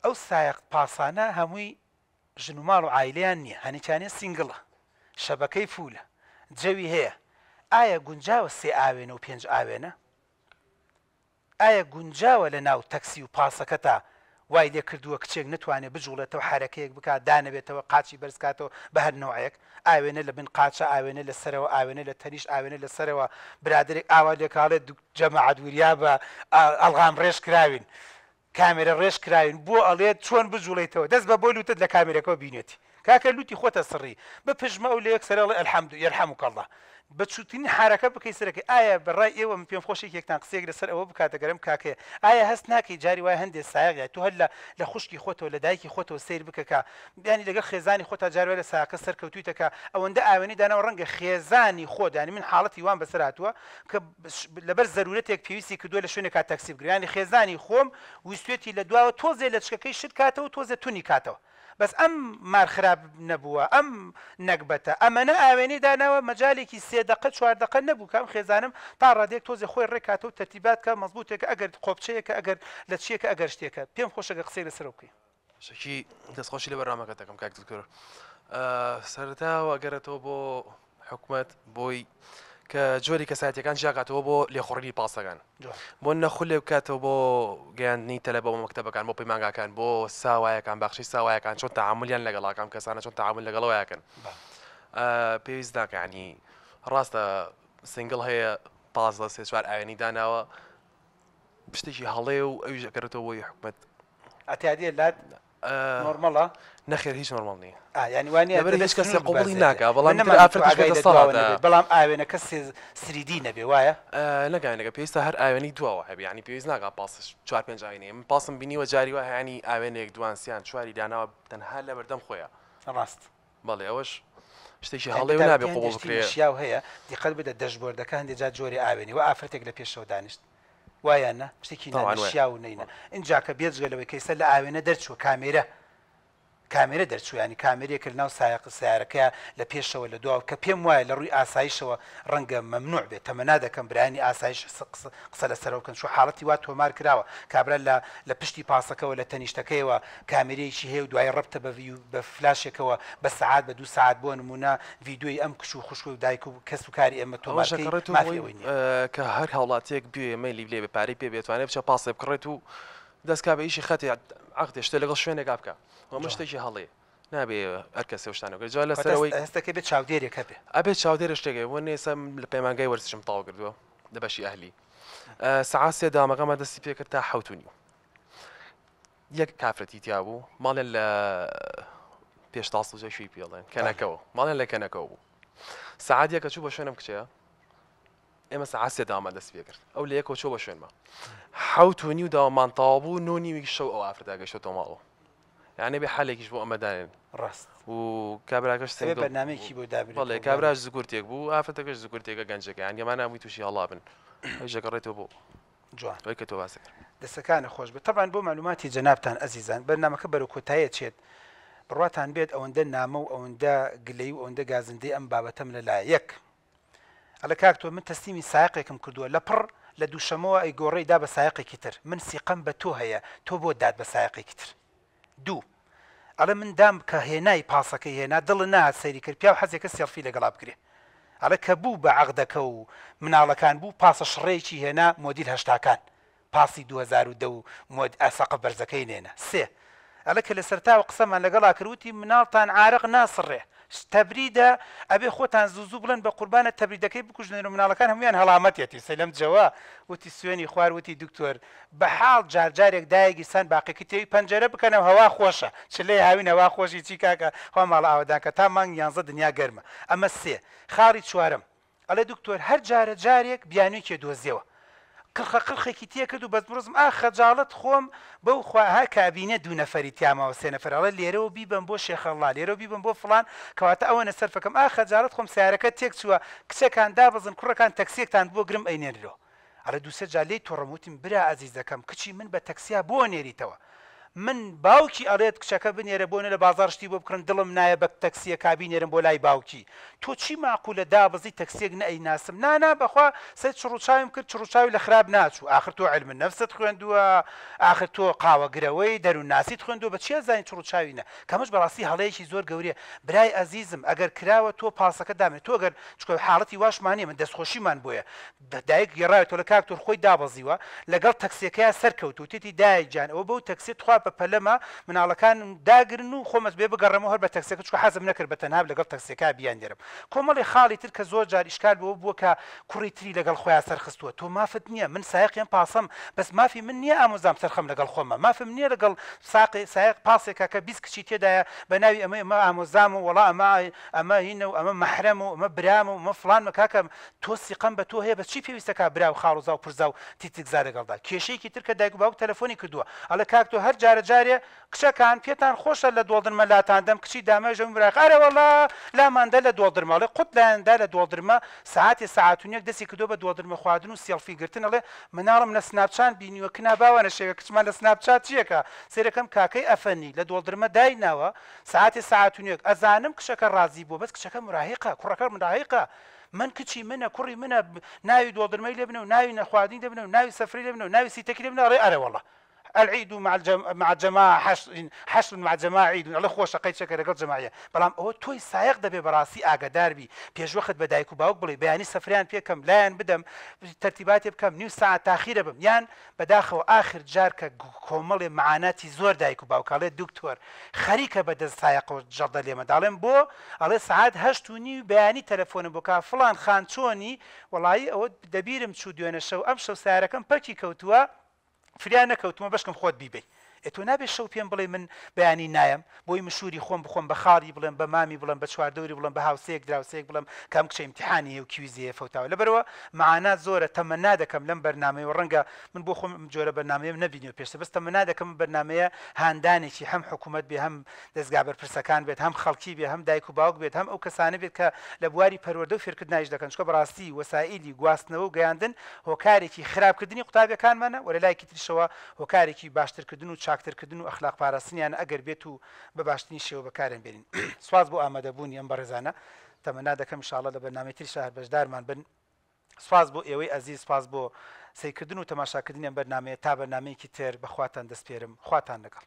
ئەو سایەق پاسانە هەمووی ژن و ماڵ و عایلەیان نییە هەنێکیانە سینگڵە شەبەکەی فولە جەوی هەیە ئایا گونجاوە سێ ئاوێنە و پێنج ئاوێنە؟ ئایا گونجاوە لە ناو تەکسی و پاسەکەتا وای لێ کردووە کچێک نەتوانێ بجوڵێتەوە حەرەکەیەک بکات دانەبێتەوە قاچی بەرز کاتەوە بە هەر نەوعێک ئاوێنە لە بن قاچە ئاوێنە لە سەرەوە ئاوێنە لە تەنیشت ئاوێنە لە سەرەوە برادەرێک ئاوا لێکاڵێ جەماعەت وریابە ئەڵغام ڕێژ کراوین کامێرە ڕێژ کراوین بۆ ئەڵێت چۆن بجوڵێیتەوە دەست بە بۆ لوتت لە کامێرەکەوە بینێتی کاکە لوتی خۆتە سڕی بپژمە ئەو لەیەک سەرە ئەڵێ الحمد یرحمک اللە بچوکترین حارەکە بکەی سەرەکەی ئایا بە ڕای ئێوە من پێم خۆشە یەکێکتان قسەیەک لەسەر ئەوە بکات ئەگەر ئەم کاکەیە ئایا هەست ناکەی جاری وایە هەندێ سایەق یای تۆ هەر لە لە خوشکی خۆتەوە لە دایکی خۆتەوە سەیر بکە کە یانی لەگەڵ خێزانی خۆتا جاری وایە لە سایەقە سەرکەوتویتە کە ئەوەندە ئاوێنەی داناوە ڕەنگە خێزانی خۆت یانی من حاڵەتی وام بەسەر هاتووە کە لەبەر زەرورەتێک پێویستی کردووە لە شوێنێکا تەکسی بگرم یانی خێزانی خۆم ویستوێتی لە دواوە تۆزێ لەچکەکەی شل کاتەوە تۆزێ تونی کاتەوە بەس ئەم مار خراپ نەبووە ئەم نەگبەتە ئەمەنە ئاوێنەی داناوە مەجالێکی سێ دەقە چوار دەقە نەبوو کە ئەم خێزانەم تا ڕادەیەک تۆزێ خۆی ڕێک کاتەوە تەرتیبات کا مەزبوتێکە ئەگەر قۆپچەیەکە ئەگەر لە چیەکە ئەگەر شتێکە پێم خۆشە گەر قسەیەک لەسەرەوە بکەی. شەکی دەستخۆشی لە بەرنامەکەت دەکەم کاک دکتۆر سەرەتا ئەگەرێتەوە بۆ حکومەت بۆی کە جۆری کەسایەتەکان جیاکاتەوە بۆ لێخوڕینی پاسەکان بۆ نەخولێ بکاتەوە بۆ گەیاندنی تەلەبە بۆ مەکتەبەکان بۆ پەیمانگاکان بۆ ساوایەکان باخچەی ساوایەکان چۆن تەعامولیان لەگەڵاکەم کەسانە چۆن تەعامول لەگەڵەوەیەکەن پێویست ناکە ینی ڕاستە سنگڵ هەیە پازدە سێ چوار ئاوێنی داناوە شتێکی هەڵەیە و ئەویش ئەگەڕێتەوە بۆی حکومەت. ئەتیادیە لات نۆرمەڵە؟ نەخێر هیچ نۆرمەڵ نییە. ئا یانی وا نییە لەبەر دەبێت هیچ کەسێ سنوور قبوڵی ببەزێتێ. ناکا من بەڵام ئیتر نەمانوت تۆ ئافرەتیش ئاگای بێتە لە دواوە سەڵاتە. نەبێت بەڵام ئاوێنەکە سێ سریدی نەبێ وایە؟ نەک ئاوێنەکە پێویستە هەر ئاوێنەی دواوە هەبێ یانی پێویست ناکا پاسش چوار پێنج ئاوێنەی من پاسم بینیوە جاری وا هەیە یانی ئاوێنەیەک دوان سیان چواری داناوە تەنها لەبەردەم خۆیا. ڕاست. بەڵێ ئەوەش شتێکی یانی هەڵەیە و بەتایبەتی نابێ هەندێ قبوڵ شتی بکرێ. نەشیاو هەیە دیقەت بدە دەشبۆردەکە هەندێ جار جۆرێ ئاوێنەی وا ئافرەتێک لە پێشەوە دانیشت وا یان نا شتێکی نا تەبعەن وایە. نەشیاو و نەینە ئینجا کە بێجگە لەوەی کە ئیستا لە ئاوێنە دەرچووە کامێرە کامێرە دەرچوو یانی کامێرەیەکە لەناو سایەق سەیارەکەیا لە پێشەوە لە دواوە کە پێم وایە لە ڕووی ئاسایشەوە ڕەنگە مەمنوع بێت تەمەنا دەکەم برایانی ئاسایش قسە لەسەرەوە بکەن چون حاڵەتی وا تۆمار کراوە کابرا لە لە پشتی پاسەکەوە لە تەنیشتەکەیەوە کامێرەیەکی هەیە و دوایی ڕەبتە بە ڤیو بە فلاشێکەوە بە سەعات بە دوو سەعات بۆ نموونە ڤیدیۆی ئەم کچ و خوشک و دایک و کەس و کاری ئێمە تۆمار ئەوەش کەی ئەگەڕێتەوە مافی بۆی ئەوەی نییە. کە هەر هاوڵاتیەک بوێ مەیلی لێ بێ پارەی پێ بێ توانێ بچێ پاسێ بکڕێت و دەست کا بە ئیشی خەتێ عەقدێ شتێ لەگەڵ شوێنێکا بکا و ئەمە جوان. شتێکی هەڵەیە نابێ هەر کەسێ ئەو شتانە بکات جا کەواتە لەسەر ئەوەی هەستەکەی بێ چاودێرێک هەبێ. ئەبێ چاودێرێ شتێک هەبێ بۆ نمونە ئێستا من لە پەیمانگای وەرزشم تەواو کردووە لە بەشی ئەهلی سەعات سێ دەوامەکەمان دەستی پێ کرد تا حەوت و نیو یەک کافرەتی تیا بوو ماڵیان لە پێش تاسڵجە شوی پێڵێن کەنەکەوە ماڵیان لە کەنەکەوە بوو سەعات یەکە چوو بە شوێنم کچەیە ئێمە سەعات سێ داوامان دەست پێ کرد ئەو لە یەکەوە چۆ بە شوێنمە 7:30 داوامان تەواو بوو نۆ نیوی شەو ئەو ئافرەتە گەشتەوە ماڵەوە یعنی بێ حالێکیش بۆ ئەمە دانێن ڕاست و کابراکەش ئەبێ سنگڵ بەرنامەیەکی بۆ دابنێت بەڵێ و کابراش زگورتێک بوو ئافرەتەکەش زگورتێکە گەنجەکە یان ئەمانە هەمووی تووشی هەڵا بن ئەویش دەگەڕێتەوە بۆ جوان. ئەوەی کە تۆ باست کرد. دەستەکانت خۆش بێت تەبعەن بۆ مەعلوماتی جەنابتان ئەزیزان بەرنامەکە بەرەو کۆتایی ئەچێت بڕواتان بێت ئەوەندە نامە و ئەوەندە گلەیی و ئەوەندە گازندەی ئەم بابەتەم لەلایە یەک ئەڵێ کاک تۆ من تەسلیمی سایەقێکم کردووە لەپڕ لە دووشەمەوە ئەیگۆڕێی دا بە سایەقێکی تر من سیقەم بە تۆ هەیە تۆ بۆ دات بە سایەقێکی تر دوو ئەڵێ من دام کە هێنای پاسەکەی هێنا دڵت نەهات سەیری کرد پیاو حەزێکە سێڵفی لەگەڵا بگرێ ئەڵێ کە بوو بە عەقدەکە و مناڵەکان بوو پاسە شڕەیەکی هێنا مۆدیل هەشتاکان پاسی 2010 و مۆد سەقف بەرزەکەی نێنا سێ. ئەڵێ کە لە سەرتاوە قسەمان لەگەڵا کرد وتی مناڵتان عارەق ناسڕێ تەبریدە ئەبێ خۆتان زوو زوو بڵێن بە قوربانە تەبریدەکەی بکوژنن و مناڵەکان هەموویان هەڵامەتێتی سەی لەم جەوە وتی سوێنی خوار وتی دکتۆر بە حاڵ جار جارێک دایە گیرسان باقێکی تێوی پەنجەرە بکەنەوە هەوا خۆشە چلەی هاوین هەوا خۆشی چی کاکە خوا ماڵە ئاوەدان کە تا مانگ یانزە دنیا گەرمە ئەمە سێ خاڵی چوارەم ئەڵێ دکتۆر هەر جارە جارێک بیانوویەکێ دۆزیەوە قرخە قرخێکی تێکرد و بەزمڕزم ئاخ خەجاڵەت خۆم بەو خوا ها کابینە دوو نەفەری تیاماوە سێ نەفەر ئەڵێ لێرەوە بیبەم بۆ شێخەڵڵا لێرەوە بیبەم بۆ فڵان کەواتە ئەوەنە سەرفەکەم ئاخ خەجاڵەت خۆم سەیارەکە تێک چووە کچەکان دابەزن کوڕەکان تەکسیەکتان بۆ گرم ئەینێنرۆ ئەڵێ دوو سێ جار لێی توڕەم وتم برا ئەزیزەکەم کچی من بە تەکسیا بۆ نێریتەوە من باوکی ئەڵێت کچەکە بنێرە بۆ نە لە بازاڕ شتی بۆ بکڕن دڵم نایە بە تەکسیەکا بینێرم بۆ لای باوکی تۆ چی ماقولە دابەزی تەکسیەک نە ئەیناسم نا نا بەخوا سەیر چڕوچاویم کرد چڕوچاوی لە خراپ ناچوو ئاخر تۆ علم نفست خوێندووە ئاخر تۆ قاوەگرەوەی دەروونناسیت خوێندووە بە چی ئەزانی چڕوچاوی نە کەمەش بەڕاستی هەڵەیەکی زۆر گەورەیە برای ئەزیزم ئەگەر کراوە تۆ پاسەکە دامێ تۆ گەر چونکە حاڵەتی واشمان نیە من دەستخۆشیمان بۆیە دایک گێڕاوێتەوە لە کاک تۆر خۆی دابەزیوە لەگەڵ تەکسیەکەیا سەرکەوت وتیتی دایک گیان ئەوە بەو تەکسیە تخوا بە پەلەمە مناڵەکانم داگرن و خۆم ئەبێ بگەڕێمەوە هەر بە تەکسیەکە چونکە حەزم نەکرد بە تەنها لەگەڵ تەکسیەکە بیاننێرم کۆمەڵێ خاڵی تر کە زۆر جار ئیشکال بەوە بووە کە کوڕی تری لەگەڵ خۆیا سەرخستووە تۆ مافت نییە من سایەقی ئەم پاسەم بەس مافی من نییە ئامۆزام سەرخەم لەگەڵ خۆمە مافم نییە لەگەڵ ساقی سایەق پاسێکە کە 20 کچی تێدایە بە ناوی ئەمە ئەمە ئامۆزام و وەڵا ئەمە ئەمە هینە و ئەمە مەحرەم و ئەمە برامە و ئەمە فڵانمە کاکە تۆ سیقەم بە تۆ هەیە بە چی پێویستە کا برا و خاڵوزا و پورزا و تیتکزا لەگەڵدا کێشەیەکی تر کە دایک و باوک تەلەفۆنی کردووە ئەڵێ کاک تۆ هەر جارە جارێ کچەکان پێتان خۆشە لە دۆڵدرمە لاتان دەم کچی داماویش ئەم براکە ئەرێ وەڵا لامان دە لە دۆڵدرمە ئەڵێ قوت لایان دا لە دۆڵدرمە سەعاتێ سەعات و نیوێک دەستی کردووە بە دۆڵدرمە خواردن و سێڵفی گرتن ئەڵێ مناڵم لە سناپچان بینیوە کنا باوانە شێوێ کچمان لە سناپچات چیەکا سەیرەکەم کاکەی ئەفەنی لە دۆڵدرمە دایناوە سەعاتێ سەعات و نیوێک ئەزانم کچەکە ڕازی بووە بەس کچەکە مراهیقە کوڕەکە مراهیقە من کچی منە کوڕی منە ناوی دۆڵدرمەی لێ بنە و ناوی نەخواردنی لێ بنە و ناوی سەفرەی لێ بنە و ناوی سیتەکی لێ بنە ئەڵێ ئەرێ وەڵا العید مع الجم... مع الجماعة حشر حشر مع الجماعة عید ئەڵێ خۆشە قەیچەکە لەگەڵ جەماعیە بەڵام ئەوە تۆی سایەق دەبێ بەڕاستی ئاگادار بی پێشوەخت بە دایک و باوک بڵێ بەیانی سەفریان پێکەم لایان بدەم تەرتیباتێ بکەم نیو ساعت تاخیرە بم یان بەداخەوە ئاخر جار کە کۆمەڵێ معاناتی زۆر دایک و باوک ئەڵێ دکتۆر خەریکە بە دەست سایەقەوە جەڵدە لێمە داڵێم بۆ؟ ئەڵێ سەعات هەشت و نیوی بەیانی تەلەفۆنم بۆ کا فڵان خان چۆنی؟ وەڵایی ئەوە دەبیرم چوو دوێنە شەو ئەمشەو سەیارەکەم پەکی کەوتووە فریا نەکەوتومە بەشکم خۆت بیبەی ئێ تۆ نابێ شەو پێم بڵێی من بەیانی نایەم بۆی مشوری خۆم بخۆم بە خاڵی بڵێم بە مامی بڵێم بە چواردەوری بڵێم بە هاوسێیەک دراوسێیەک بڵێم کە ئەم کچە ئیمتیحانی هەیە و کیویزی هەیە فەوتاوە لەبەرئەوە معانات زۆرە تەمەنا دەکەم لەم بەرنامەیەوە ڕەنگە من بۆ خۆم ئەم جۆرە بەرنامەیەم نەبینیوە پێشتر بەس تەمەنا دەکەم ئەم بەرنامەیە هاندانێکی هەم حکوومەت بێ هەم دەزگا بەرپرسەکان بێت هەم خەڵکی بێ هەم دایک و باوک بێت هەم ئەو کەسانە بێت کە لە بواری پەروەردە و فێرکردنا ئیش دەکەن چونکە بەڕاستی وەسائیلی گواستنەوە و گەیاندن هۆکارێکی خراپکردنی قوتابیەکانمانە و لە لایەکی تریشەوە هۆکارێکی باشترکردن و چاکترکردن و ئەخلاق پاراستنیانە ئەگەر بێت و بە باشترین شێوە بەکاریان بێنین. سوپاس بۆ ئامادەبوونی ئەم بەڕێزانە. تەمەنا دەکەم ان شاء اللە لە بەرنامەی تریشا هەر بەشدارمان بن. سوپاس بۆ ئێوەی ئەزیز، سوپاس بۆ سەیرکردن و تەماشاکردنی ئەم بەرنامەیە. تا بەرنامەیەکی تر بە خواتان دەسپێرم. خواتان لەگەڵ.